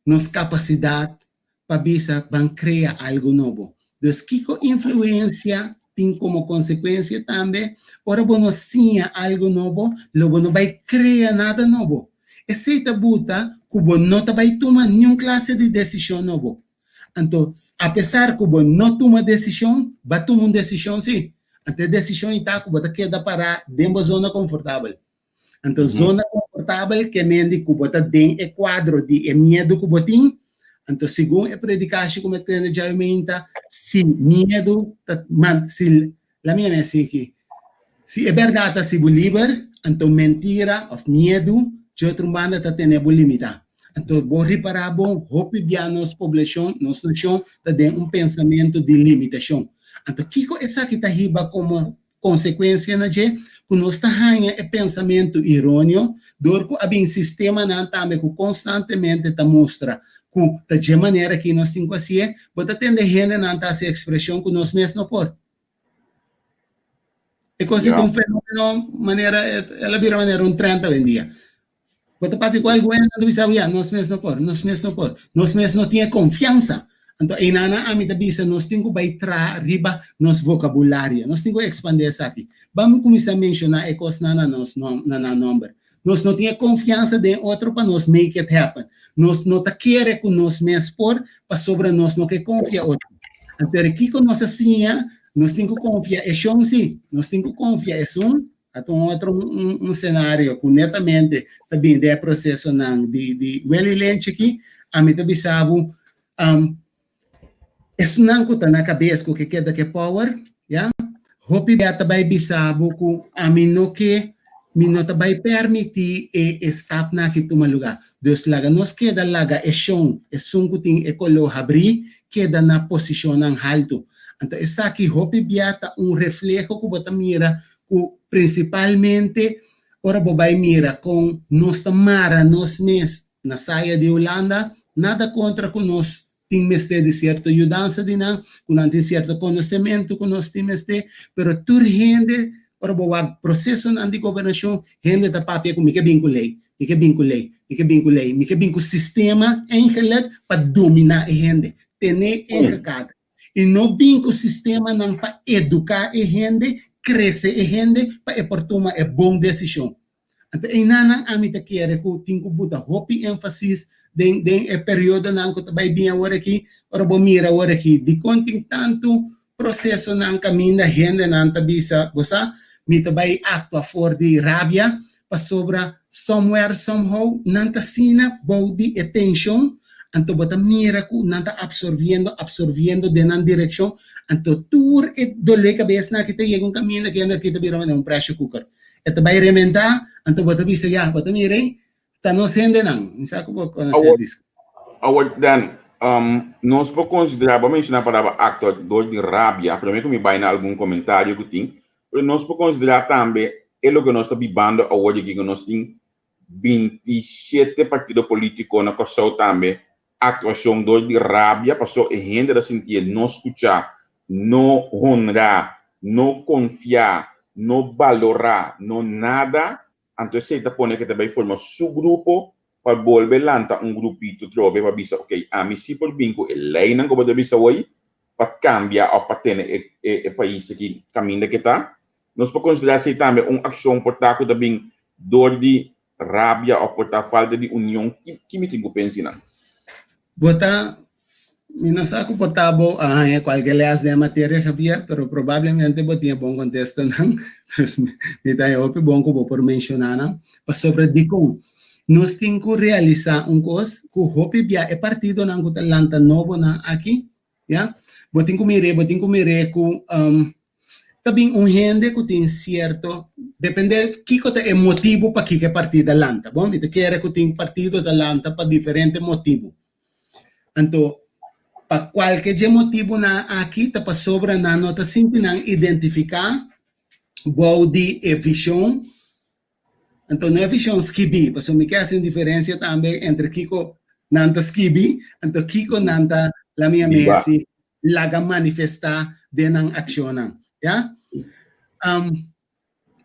nos kapasidat pa bisa ban krea algu nobo. Dus kiko influensia tin komo konsekuensia tambe? Ora bo no siña algu nobo, lo bo no bai krea nada nobo. Esei ta buta ku bo no ta bai tuma niun klase di desishon nobo. Anto, apesar ku bo no tuma desishon, bo a tuma un desishon si. Anto e desishon ei ta ku bo ta keda pará den bo zona konfortabel. Anto zona konfortabel ke men di ku bo ta den e kuadro di e miedu ku bo tin. Anto segun e predikashi ku mi a tende djawe meinta, si miedu ta man si la mi a si ki si e bèrdat ta hasi bo liber, anto mentira òf miedu dje otro un banda ta tene bo limitá. Anto bo ripará bon, hopi bia nos poblashon, nos nashon ta den un pensamentu di limitashon. Anto kiko esaki ta hiba komo konsekuensia na dje? Ku nos ta haña e pensamentu irónio dor ku a bin sistemanan tambe ku konstantemente ta mustra ku ta dje manera aki nos tin ku hasié. Bo ta tende hendenan ta hasi ekspreshon ku nos mes no por. E kos ta un fenómeno manera el a bira manera un trend awendia. Bo ta papia ku algun hende, nan ta bisa, Ya, nos mes no por, nos mes no por, nos mes no tin e konfiansa. Anto einanan ami ta bisa nos tin ku bai traha riba nos vokabulario, nos tin ku ekspandé esaki. Ban kuminsá menshoná e kosnan na nos na nan nòmber. Nos no tin e konfiansa den otro pa nos make it happen. Nos no ta kere ku nos mes por pasobra nos no ke konfia otro. Anto kiko nos a siña? Nos tin ku konfia e shon sí, nos tin ku konfia esun. A ta un otro un scenario ku netamente ta bin den e prosesonan di Willy Lynch aki. Ami ta bisa bo, esunnan ku ta na kabes ku ke keda ku e power, ya, hopi bia ta bai bisa bo ku ami no ke, mi no ta bai permití e stapnan aki tuma lugá. Dus laga nos keda laga e shon, esun ku tin e koló habrí, keda na posishonnan haltu. Anto esaki hopi bia ta un refleho ku bo ta mira ku prinsipalmente ora bo bai mira kon nos ta mara nos mes na saya di Hulanda, nada kontra ku nos tin mester di sierto yudansa di nan, ku nan tin sierto konosementu ku nos tin mester, pero tur hende ora bo wak prosesonan di gobernashon, hende ta papia ku mi ke bin ku lei, mi ke bin ku lei, mi ke bin ku lei, mi ke bin ku sistema eigenlijk pa dominá e hende, tene engekada. I no bin ku sistemanan pa eduká e hende, krese e hende pa e por tuma e bon desishon. Anto einanan ami ta kere ku tin ku buta hopi énfasis den den e periodonan ku ta bai bin awor aki. Ora bo mira awor aki dikon tin tantu prosesonan kaminda hendenan ta bisa, bo sa, mi ta bai aktua for di rabia pasobra somewhere somehow nan ta asina bou di e tenshon, anto bo ta mira ku nan ta absorbiendo absorbiendo den nan direkshon, anto tur e dolé kabesnan aki ta yega un kaminda ku hende aki ta bira manera un pressure cooker. E ta bai rementá, anto bo ta bisa ya, bo ta mira ei, ta nos hendenan. Mi sa ku bo konosé Awor, disco. awor Dan, nos por konsiderá, bo a menshoná palabra aktua dor di rabia, promé ku mi bai na algun komentario ku tin, pero nos por konsiderá tambe e loke nos ta bibando awor di aki ku nos tin 27 partido polítiko na Kòrsou tambe aktuashon dor di rabia paso e hende ta sintié no skuchá, no honrá, no konfiá, no balorá, no nada, anto esei ta pone ke ta bai forma su grupo pa bolbe lanta un grupito trobe pa bisa ok ami si por bin ku e leinan ku bo ta bisa awor pa kambia òf pa tene e pais aki kaminda ke ta. Nos por konsiderá esei tambe un akshon por ta ku ta bin dor di rabia of por ta falta di union, ki mi tin ku pensi nan? Bo ta, mi no sa ku por ta bo a haña kualke lès den e materia Javier, pero probablemente bo tin e bon kontestanan, dus mi ta haña hopi bon ku bo por menshoná nan, pasobra dikon? Nos tin ku realisá un kos, ku hopi bia e partidonan ku ta lanta nobonan aki, ya, bo tin ku mir'é, bo tin ku mir'é ku Ta bin un hende ku tin sierto, depende kiko ta e motibu pakiko e partido a lanta. Bon, mi ta kere ku tin partido ta lanta pa diferente motibu. Anto, pa kualke dje motibunan aki ta pasobra nan no ta sinti nan identifiká bou di e vishon. Anto no e vishon skibí, pasobra mi ke hasi un diferensia tambe entre kiko nan ta skibi anto kiko nan ta lamia mesi laga manifestá den nan akshonnan. Ya.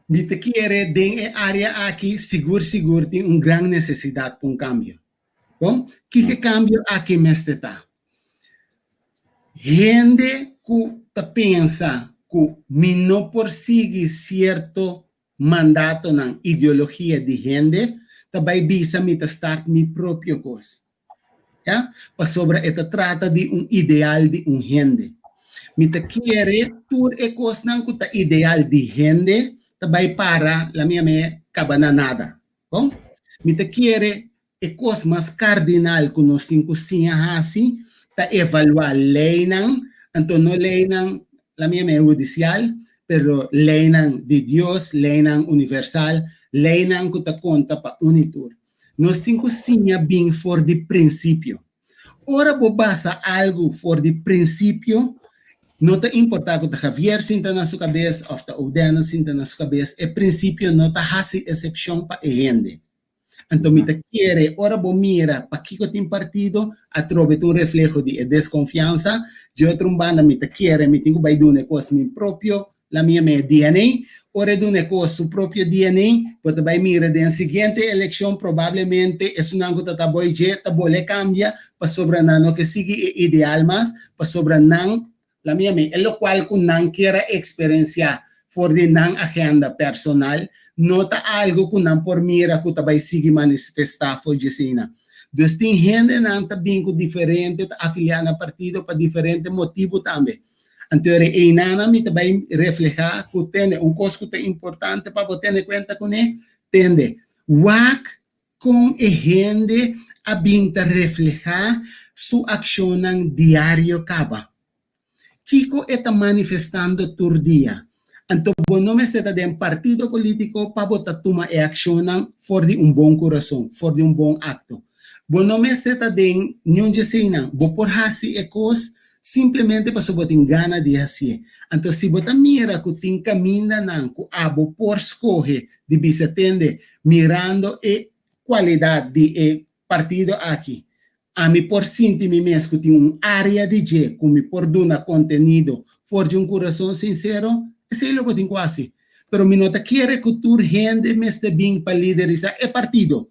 Mi ta kere den e área aki sigur sigur tin un gran nesesidat pa un kambio. Bon, kiko e kambio aki mester ta? Hende ku ta pensa ku mi no por sigui sierto mandatonan, ideologia di hende, ta bai bisa mi ta start mi propio kos. Ya, pasobra e ta trata di un ideal di un hende. Mi ta kere tur e kosnan ku ta ideal di hende ta bai para, la mi yam'é, kaba na nada. Bon, mi ta kere e kos mas kardinal ku nos tin ku siña hasi ta evaluá leinan, anto no leinan, la mi yam'é hudisial, pero leinan di Dios, leinan universal, leinan ku ta konta pa un i tur. Nos tin ku siña bin for di prinsipio. Ora bo basa algu for di prinsipio, No ta importá ku ta Javier sinta na su kabes òf ta Oudena sinta na su kabes, e prinsipio no ta hasi esepshon pa e hende. Anto mi ta kere ora bo mira pakiko tin partido, atrobe ta un refleho di e deskonfiansa. Dje otro un banda mi ta kere mi tin ku bai duna e kos mi propio, la mi yama e DNA. Ora e duna e kos su propio DNA, bo ta bai mira den siguiente elekshon probablemente esunnan ku ta ta boi dje ta bole kambia pasobra nan no ke sigui e ideal mas, pasobra nan La mi ami, e lokual ku nan kier a eksperensiá for di nan agenda personal no ta algu ku nan por mira ku ta bai sigui manifestá for djesina. Dus tin hendenan ta bin ku diferente ta afiliá na partido pa diferente motibu tambe. Anto e einanan mi ta bai reflehá ku tende un kos ku ta importante pa bo tene kuenta kuné, tende, wak Kon e hende a bin ta reflehá su akshonnan diario kaba? Kiko e ta manifestando tur dia? Anto bo no mester ta den partido polítiko pa bo ta tuma e akshonnan for di un bon kurason, for di un bon akto. Bo no mester ta den niun djeseinan. Bo por hasi e kos simplemente pasobra bo tin gana di hasié. Anto si bo ta mira ku tin kamindanan ku abo por skohe di bisa tende mirando e cualidad di e partido aki, ami por sinti mi mes cu tin un area di dje cu mi por duna contenido for di un curason sincero, esey lo bo tin cu haci. Pero mi no ta kere cu tur hende mester bin pa liderisa e partido,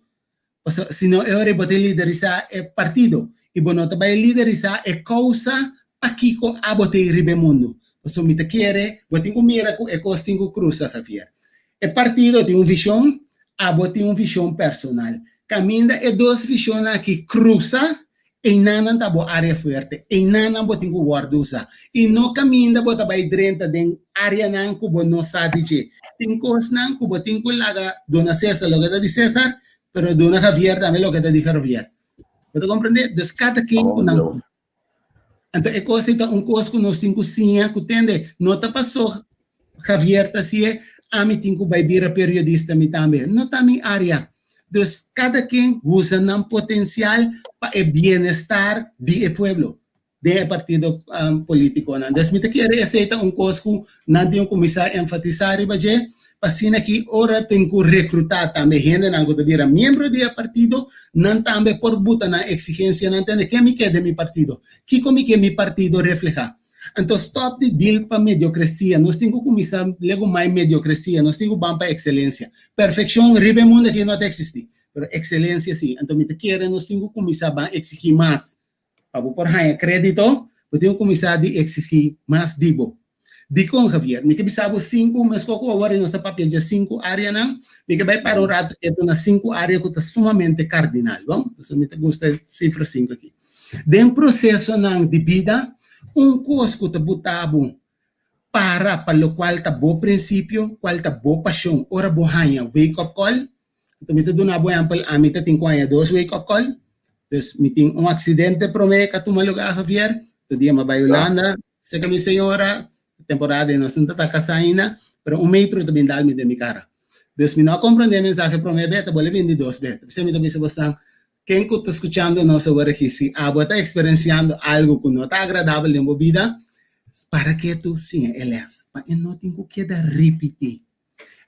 pasobra si no e ora bo ta liderisa e partido y bo no ta bay liderisa e causa pakico abo ta riba e mundo. Pasobra mi ta kere bo tin cu mira cu e cos tin cu crusa, Javier. E partido tin un vision, abo tin un vision personal. Caminda e dos visionnan aki crusa, einanan ta bo area fuerte, einanan bo tin cu wordo usa. Y no caminda bo ta bay drenta den areanan cu bo no sa di dje. Tin cosnan cu bo tin cu laga duna Cesar loke ta di Cesar, pero duna Javier tambe loke ta di Javier. Bo ta comprende? Dus cada ken cu nan cos. Anto e cos ei ta un cos cu nos tin cu siña cu tende no ta paso Javier ta hacié, ami tin cu bay bira periodista mi tambe. No ta mi area. Dus cada ken usa nan potencial pa e bienestar di e pueblo den e partido politiconan. Dus mi ta kere esey ta un cos cu nan tin cu cuminsa enfatisa riba dje pa asina ki ora tin cu recruta tambe hendenan cu ta bira miembro di e partido, nan tambe por buta nan exigencianan tende ken mi ke den mi partido, kico mi ke mi partido refleha. Anto stop di deal pa mediocrecia, nos tin cu cuminsa legumai mediocrecia, nos tin cu ban pa excelencia. Perfeccion riba e mundo aki no ta existi, pero excelencia si. Anto mi ta kere nos tin cu cuminsa ban exigi mas. Pa bo por haña krédito, bo tin ku kuminsá di eksigí mas di bo. Dikon, Javier? Mi ke bisa bo sinku, meskos ku awor nos ta papia dje sinku áreanan, mi ke bai para un ratu ketu na sinku área ku ta sumamente kardinal. Bon, pasobra mi ta gusta e sifra sinku aki. Den prosesonan di bida, un kos ku ta buta bo para pa lokual ta bo prinsipio, kual ta bo pashon ora bo haña wake up call, Anto mi ta duna bo ehempel, ami ta tin ku haña dos wake up call. Dus mi tin un aksidente promé ku a tuma lugá, Javier. Tur dia mi a bai Hulanda serka mi señora, temporada ei nos no ta kasá ainda, pero un metro ta bin dal mi den mi kara. Dus mi no a komprondé e mensahe promé bes, ta bolbe bin di dos bes. Ta p'esei mi ta bisa bosan, ken ku ta skuchando nos awor aki, si abo ta eksperensiando algu ku no ta agradabel den bo bida, para ketu siña e lès, pa e no tin ku keda ripití.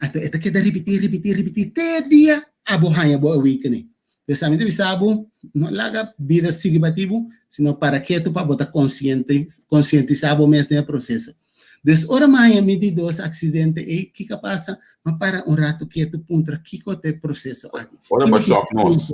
Anto e ta keda ripití, ripití, ripití te dia abo haña bo awakening. Pues ami ta bisa bo, no laga bida sigui bati bo, sino para ketu pa bo ta konsiente, konsientisá bo mes den e proseso. Dus ora mi haña mi di dos aksidente ei, kiko a pasa? Mi a para un ratu ketu puntra kiko ta e proseso aki. Ora bo a shòk nos.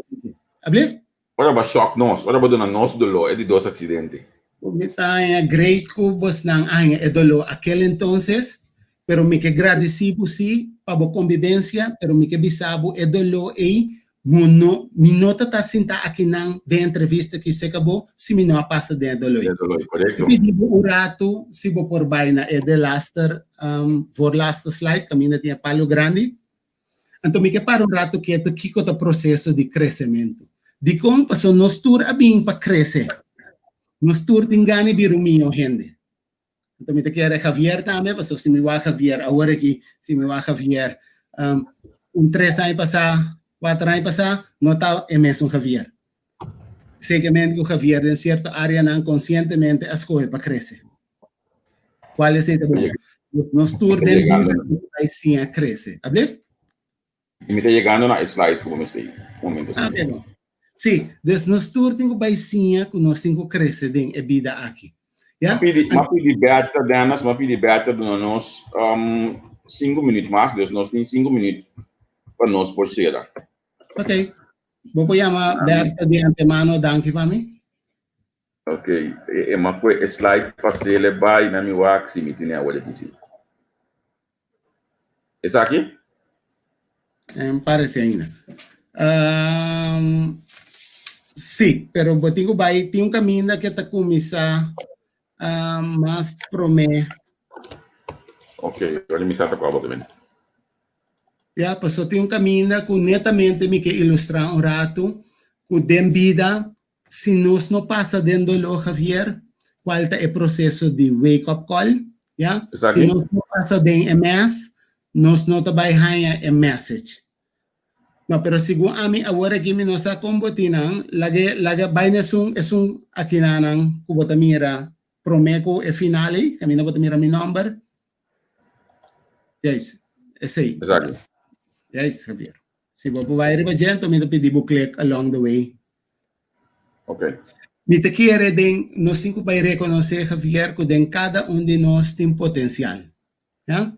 Ablief? Ora bo a shòk nos, ora bo duna nos doló e di dos aksidente. Mi ta haña great ku bosnan a haña e doló akel entonces, pero mi ke gradisí bo sí pa bo kombibensia, pero mi ke bisa bo e doló ei bo no, mi no ta ta sintá akinan den entrevista aki serka bo si mi no a pasa den e doló ei. Den e doló ei, korekto. Mi pidi bo un ratu si bo por bai na e delaster, voorlaatste slide kaminda tin e palu grandi. Anto mi ke para un ratu ketu kiko ta proseso di kresementu. Dikon? Pasobra nos tur a bin pa krese. Nos tur tin gana di bira un mihó hende. Anto mi ta kere Javier tambe, pasobra si mi wak Javier awor aki, si mi wak Javier un tres aña pasá, kuater aña pasá, no ta e mesun Javier. Sekemente ku Javier den sierto areanan konsientemente a skohe pa krese. Kual esei ta bon? Nos tur den bida bai siña krese. Ablef? Mi ta yegando na e slide ku bo mester un momento. Ah, okay, bon. Sí, dus nos tur tin ku bai siña ku nos tin ku krese den e bida aki. Ja? Ma pidi Bertha, Dennis, ma pidi Bertha duna nos 5 minuut mas, dus nos tin 5 minuut pa nos por sera. Ok. Bo por yama Bertha di antemano danki pa mi? Ok, e ma kue e slide pasele bai na mi wak si mi tene awor aki si. Esaki? Em parece ainda. Um, sí, pero bo tin ku bai, tin un kaminda ke ta kuminsá um, mas promé. Ok, wali mi sa ta kua bo ta bini. Ya, paso tin un kaminda ku netamente mi ke ilustrá un ratu ku den bida Si nos no pasa den doló, Javier, cual ta e proceso di wake up call, ya? Si nos no pasa den e mes, nos no ta bai haña e message. No, pero segun ami awor aki mi no sa con bo tin nan, laga laga bai na esun esun akinanan cu bo ta mira prome cu e final ei, caminda bo ta mira mi nomber. Juist, esei. Exacto. Juist, Javier. Si bo por bai riba dje, anto mi ta pidi bo click along the way. Ok. Mi ta kere den, nos tin ku bai rekonosé, Javier, ku den kada un di nos tin potensial. Ya?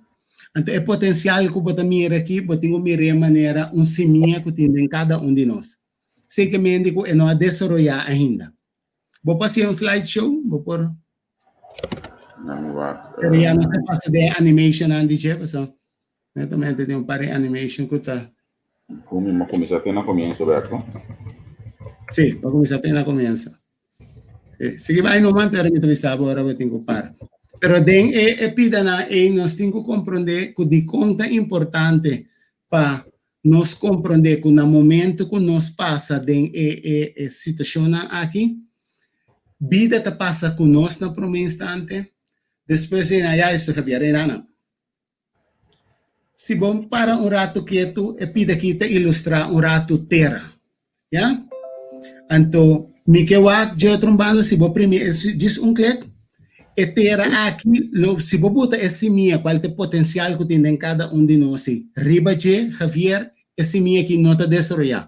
Anto e potensial ku bo ta mira aki, bo tin ku mir'é manera un simia ku tin den kada un di nos. Sekemente ku e no a desaroyá ainda. Bo por hasié un slide show? Bo por? Nan wak. Pero ya nos ta pasa den animationnan di dje, pasobra netamente tin un par di animation ku ta. Ku mi a kuminsá te na komienso, Berto? Sí, bo a kuminsá te na komienso. Sigui bai numa, anto mi ta bisa bo ora bo tin ku para. Pero den e e pidanan ei nos tin ku komprondé ku dikon ta importante pa nos komprondé ku na momento ku nos pasa den e e e situashonnan aki, bida ta pasa ku nos na promé instante, despues di nan ya esto Javier, Reinana. Si bo para un ratu ketu, e pida aki ta ilustrá un ratu tera. Ya? Anto, mi ke wak dje otro un banda, si bo primi e djis un klik, e tera aki lo, si bo buta e simia, kual ta e potensial ku tin den kada un di nos ei, riba dje, Javier, e simia aki no ta desaroyá.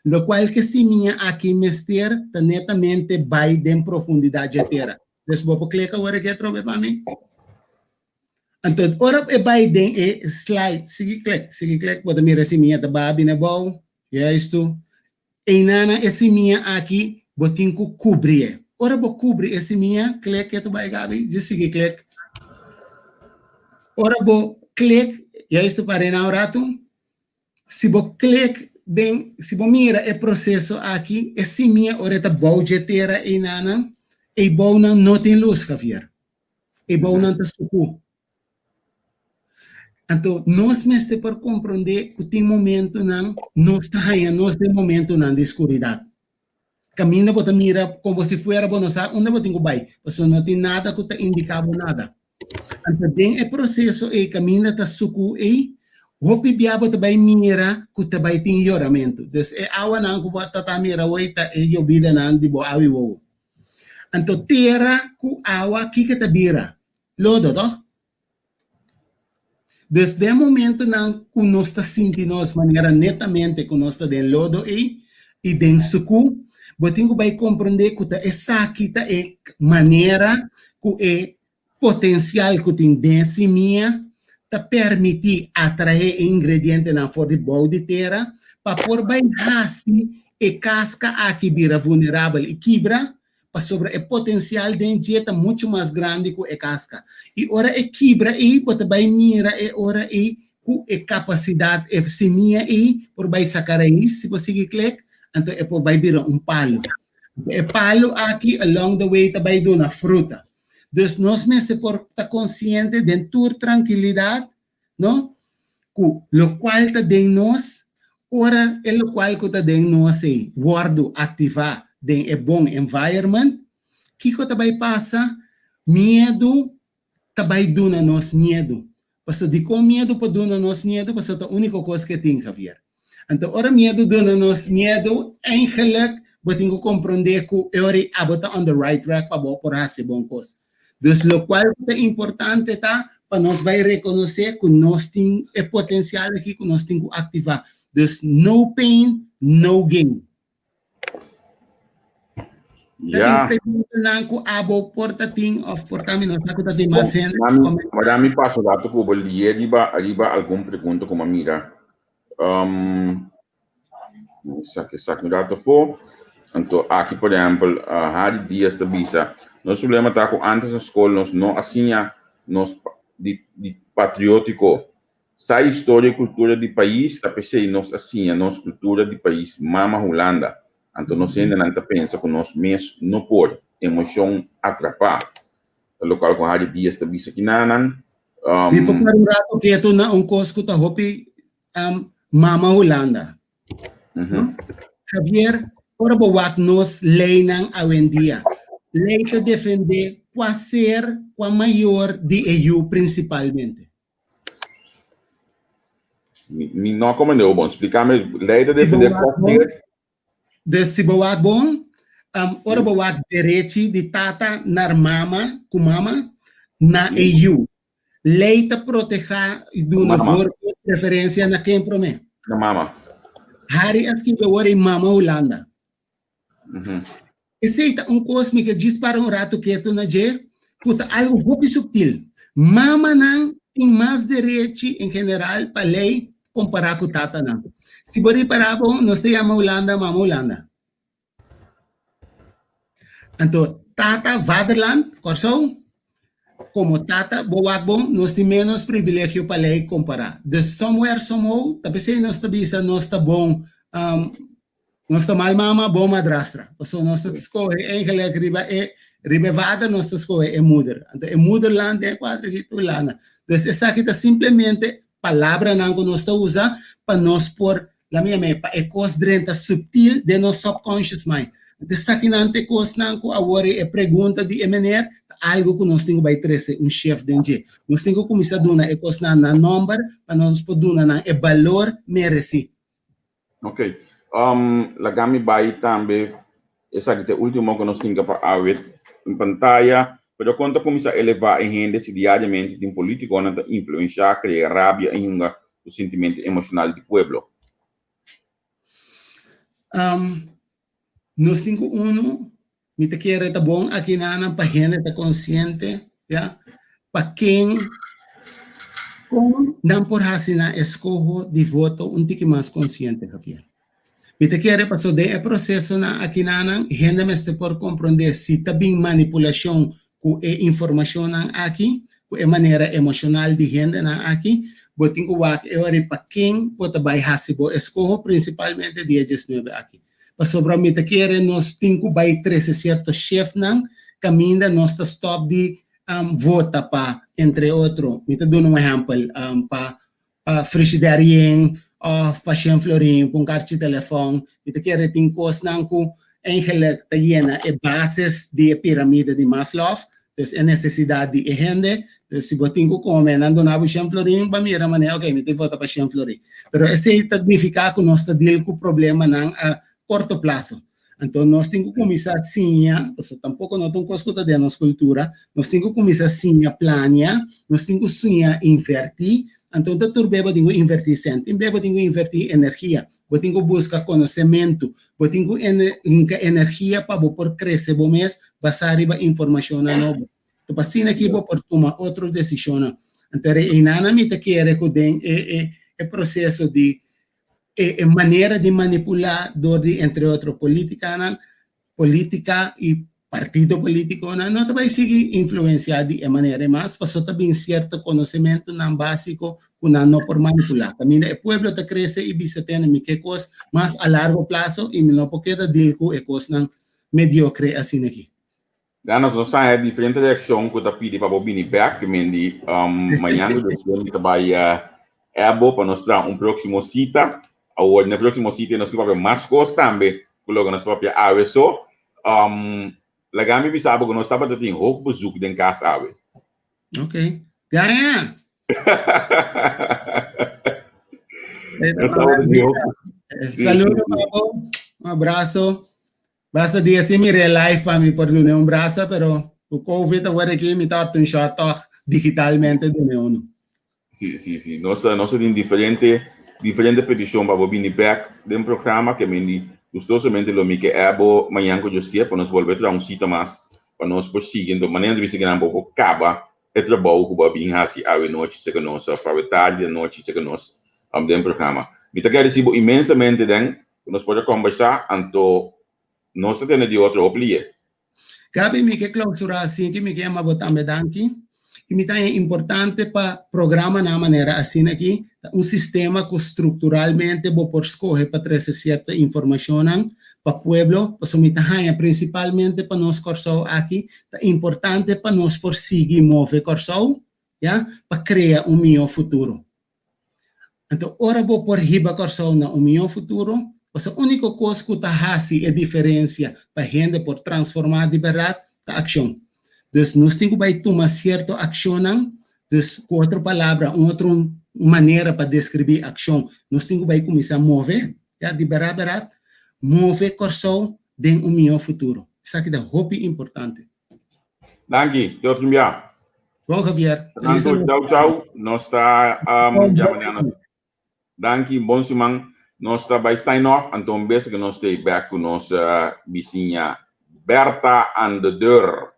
Lokual ke simia aki mester ta netamente bai den profundidat dje tera. Dus bo por klik awor aki atrobe pa mi? Anto ora e bai den e slide, sigui klik, sigui klik, bo ta mira e simia ta baha bini abou, juistu. Einana e simia aki bo tin ku kubrié. Ora bo kubri e simia, klik ke ta bai Gabi, djis sigui klik. Ora bo klik, juistu pa rena un ratu, si bo klik den, si bo mira e proseso aki, e simia ora e ta bou dje tera einana, ei bounan no tin lus, Javier. E bounan ta sukú. Anto nos mester por komprondé ku tin momentunan nos ta haña nos den momentunan di skuridat. Kaminda bo ta mira komo si fuera bo no sa unda bo tin ku bai, pasobra no tin nada ku ta indiká bo nada. Anto den e proseso ei kaminda ta sukú ei, hopi bia bo ta bai mira ku ta bai tin yoramentu. Dus e awanan ku bo ta ta mira awor ta e yobidanan di bo awi wowo. Anto tera ku awa kiko ta bira? Lodo, toch? Dus den momentonan ku nos ta sinti nos manera netamente ku nos ta den lodo ei i den sukú, bo tin ku bai komprondé ku ta esaki ta e manera ku e potensial ku tin den simia ta permití atraé e ingredientenan for di bou di tera pa por bai hasi e kaska aki bira vulnerabel i kibra, pasobra e potensial den dje ta muchu mas grandi ku e kaska. I ora e kibra ei, bo ta bai mira e ora ei ku e kapasidat e simia ei por bai saka rais, si bo sigui klik, anto e por bai bira un palu. E palu aki along the way ta bai duna fruta. Dus nos mester por ta konsiente den tur trankilidat, no, ku lokual ta den nos, ora e lokual ku ta den nos ei wòrdu aktivá den e bon environment, kiko ta bai pasa? Miedu ta bai duna nos miedu. Pasobra dikon miedu por duna nos miedu? Pasobra ta úniko kos ke tin, Javier. Anto ora miedu duna nos miedu, eigenlijk bo tin ku komprondé ku e ora ei abo ta on the right track pa bo por hasi bon kos. Dus lokual ku ta importante ta pa nos bai rekonosé ku nos tin e potensial aki ku nos tin ku aktivá. Dus no pain, no gain. Ta tin preguntanan ku abo por ta tin òf por ta mi no sa ku ta tin mas hende. Mara mi pasa rato ku bo lie riba riba algun pregunta ku mi a mira. Esaki esaki un rato afó. Anto aki por ehèmpel Harry Diaz ta bisa, Nos problema ta ku ántes na skol nos no a siña nos di di patriótiko. Sa historia i kultura di pais ta p'esei nos a siña nos kultura di pais mama Hulanda. Anto nos hendenan ta pensa ku nos mes no por. Emoshon atrapá. Ta lokual ku Harry Diaz ta bisa kinanan. Mi por para un rato ketu na un kos ku ta hopi Mama Hulanda. Javier, ora bo wak nos leynan awendia, ley ta defende kua ser, kua mayor di e yu principalmente? Mi no a comprende bo bon. Splikame, ley ta defende kua ser? Dus si bo wak bon, ora bo wak derechi di tata nar mama ku mama na e yu, Lei ta protehá i duna voorkeur preferensia na ken promé? Na mama. Harry a skibi awor ei mama Hulanda. Esei ta un kos mi ke djis para un ratu ketu na dje, ku ta algu hopi subtil. Mamanan tin mas derechi en general pa lei kompará ku tatanan. Si bo ripará bon, nos ta yama Hulanda mama Hulanda. Anto tata vaderland, Kòrsou, komo tata bo wak bon, nos tin ménos privilegio pa lei kompará. Dus somewhere, somehow, ta p'esei nos ta bisa nos ta bon, nos ta mal mama, bon madrastra. Pasobra nos ta skohe eigenlijk riba e riba e vader nos ta skohe e moeder. Anto e moederland den e kuadro aki ta Hulanda. Dus esaki ta simplemente palabranan ku nos ta usa pa nos por La mi yam'é pa e kos drenta subtil den nos subconscious mind. Anto esakinan ta e kosnan ku awor e pregunta di e meneer ta algu ku nos tin ku bai trese un shift den dje. Nos tin ku kuminsá duna e kosnan nan nòmber pa nos por duna nan e balor meresí. Ok. Laga mi bai tambe Esaki ta e ultimo ku nos tin pa awe den pantaya. Pero kon ta kuminsá elevá e hende si diariamente tin polítikonan ta influenshá, krea rabia i hunga ku sintimentu emoshonal di pueblo? Nos tin ku unu, mi ta kere ta bon aki nanan pa hende ta konsiente, ya, pa ken, kon nan por hasi nan eskoho di voto un tiki mas konsiente, Javier. Mi ta kere paso den e prosesonan akinanan hende mester por komprondé si ta bin manipulashon ku e informashonnan aki, ku e manera emoshonal di hendenan aki, bo tin ku wak e ora pa ken bo ta bai hasi bo eskoho, prinsipalmente dia diesnuebe aki. Pasobra mi ta kere nos tin ku bai trese sierto shefnan kaminda nos ta stòp di vota pa, entre otro, mi ta duna un ehèmpel, pa pa frishider yen of pa shen florin pa un karchi telefòn. Mi ta kere tin kosnan ku eigenlijk ta yena e bases di e piramide di Maslow, dus e nesesidat di e hende. Dus si bo tin ku kome, nan duna bo shen florin, bo a mira manera, ok, mi tin vota pa shen florin. Pero esei ta nifiká ku nos ta deal ku problemanan a korto plaso. Anto nos tin ku kuminsá siña, pasobra tampoko no ta un kos ku ta den nos kultura, nos tin ku kuminsá siña plania, nos tin ku siña invertí. Anto no ta tur bes bo tin ku invertí sènt, tin bes bo tin ku invertí energia, bo tin ku buska konosementu, bo tin ku hinka energia pa bo por krese bo mes basá riba informashonnan nobo. Anto pa asina aki bo por tuma otro desishonnan. Anto einan mi ta kere ku den e proseso di E manera di manipulá dor di entre otro politikanan, politika i partido politikonan no ta bai sigui influensiá di e manera ei mas pasobra ta bin sierto konosementunan básiko ku nan no por manipulá. Kaminda e pueblo ta krese i bisa tene mi ke kos mas a largo plaso i mi no por keda dil ku e kosnan mediokre asina aki. Ya nos nos haña diferente reakshon ku ta pidi pa bo bini bèk, Mendi. Mañan ku Dios quiere mi ta bai Ebo pa nos traha un próksimo sita. Awor na e próksimo sita nos tin papia mas kos tambe ku loke nos papia awe. So, laga mi bisa bo ku nos tabata tin hoog bezoek den kas awe. Ok. Ya ya. Nos tabata tin hoog Saludo pa bo. Un abraso. Basta dia si mir'é live pa mi por dun'é un brasa, pero Ku COVID awor aki mi ta un shot toch digitalmente di uno. Si. Nos tin diferente petishon pa bini bèk den programa ku mi gustosamente lo mi ke abo mañan ku Dios ke pa nos bolbe traha un sita mas pa nos por sigui. Anto manera di bisa ku kaba e trabou ku bo bin hasi awe nochi serka nos, pa tardi anochi serka nos den programa. Mi ta gradisí inmensamente den ku nos por kombersá, anto nos ta tende di otro hopi lihé. Gabi, mi ke klousurá asina ku mi ke yama bo tambe danki. I mi ta importante pa programa na manera asina aki, un sistema ku strukturalmente bo por skohe pa trese sierto informashon pa pueblo, pa mi ta prinsipalmente pa nos Kòrsou aki, ta importante pa nos por sigui move Kòrsou, ya, pa krea un mihó futuro. Anto, ora bo por hiba Kòrsou na un mihó futuro, e úniko kos ku ta hasi e diferensia pa hende por transformá di berdat ta akshon. Dus nos tin ku bai tuma sierto akshon, dus ku otro palabra, un otro manera pa deskribí akshon, nos tin ku bai kuminsá move, ya, di berdat berdat, move Kòrsou den un mihó futuro. Esaki ta hopi importante. Danki, Dios enviá. Bon, Javier. Fernando, chau, chau. Nos ta ya mañana. Danki, bon siman. Nos ta bai sign off, anto un bes ku nos ta back ku nos bisiña Berta aan de deur.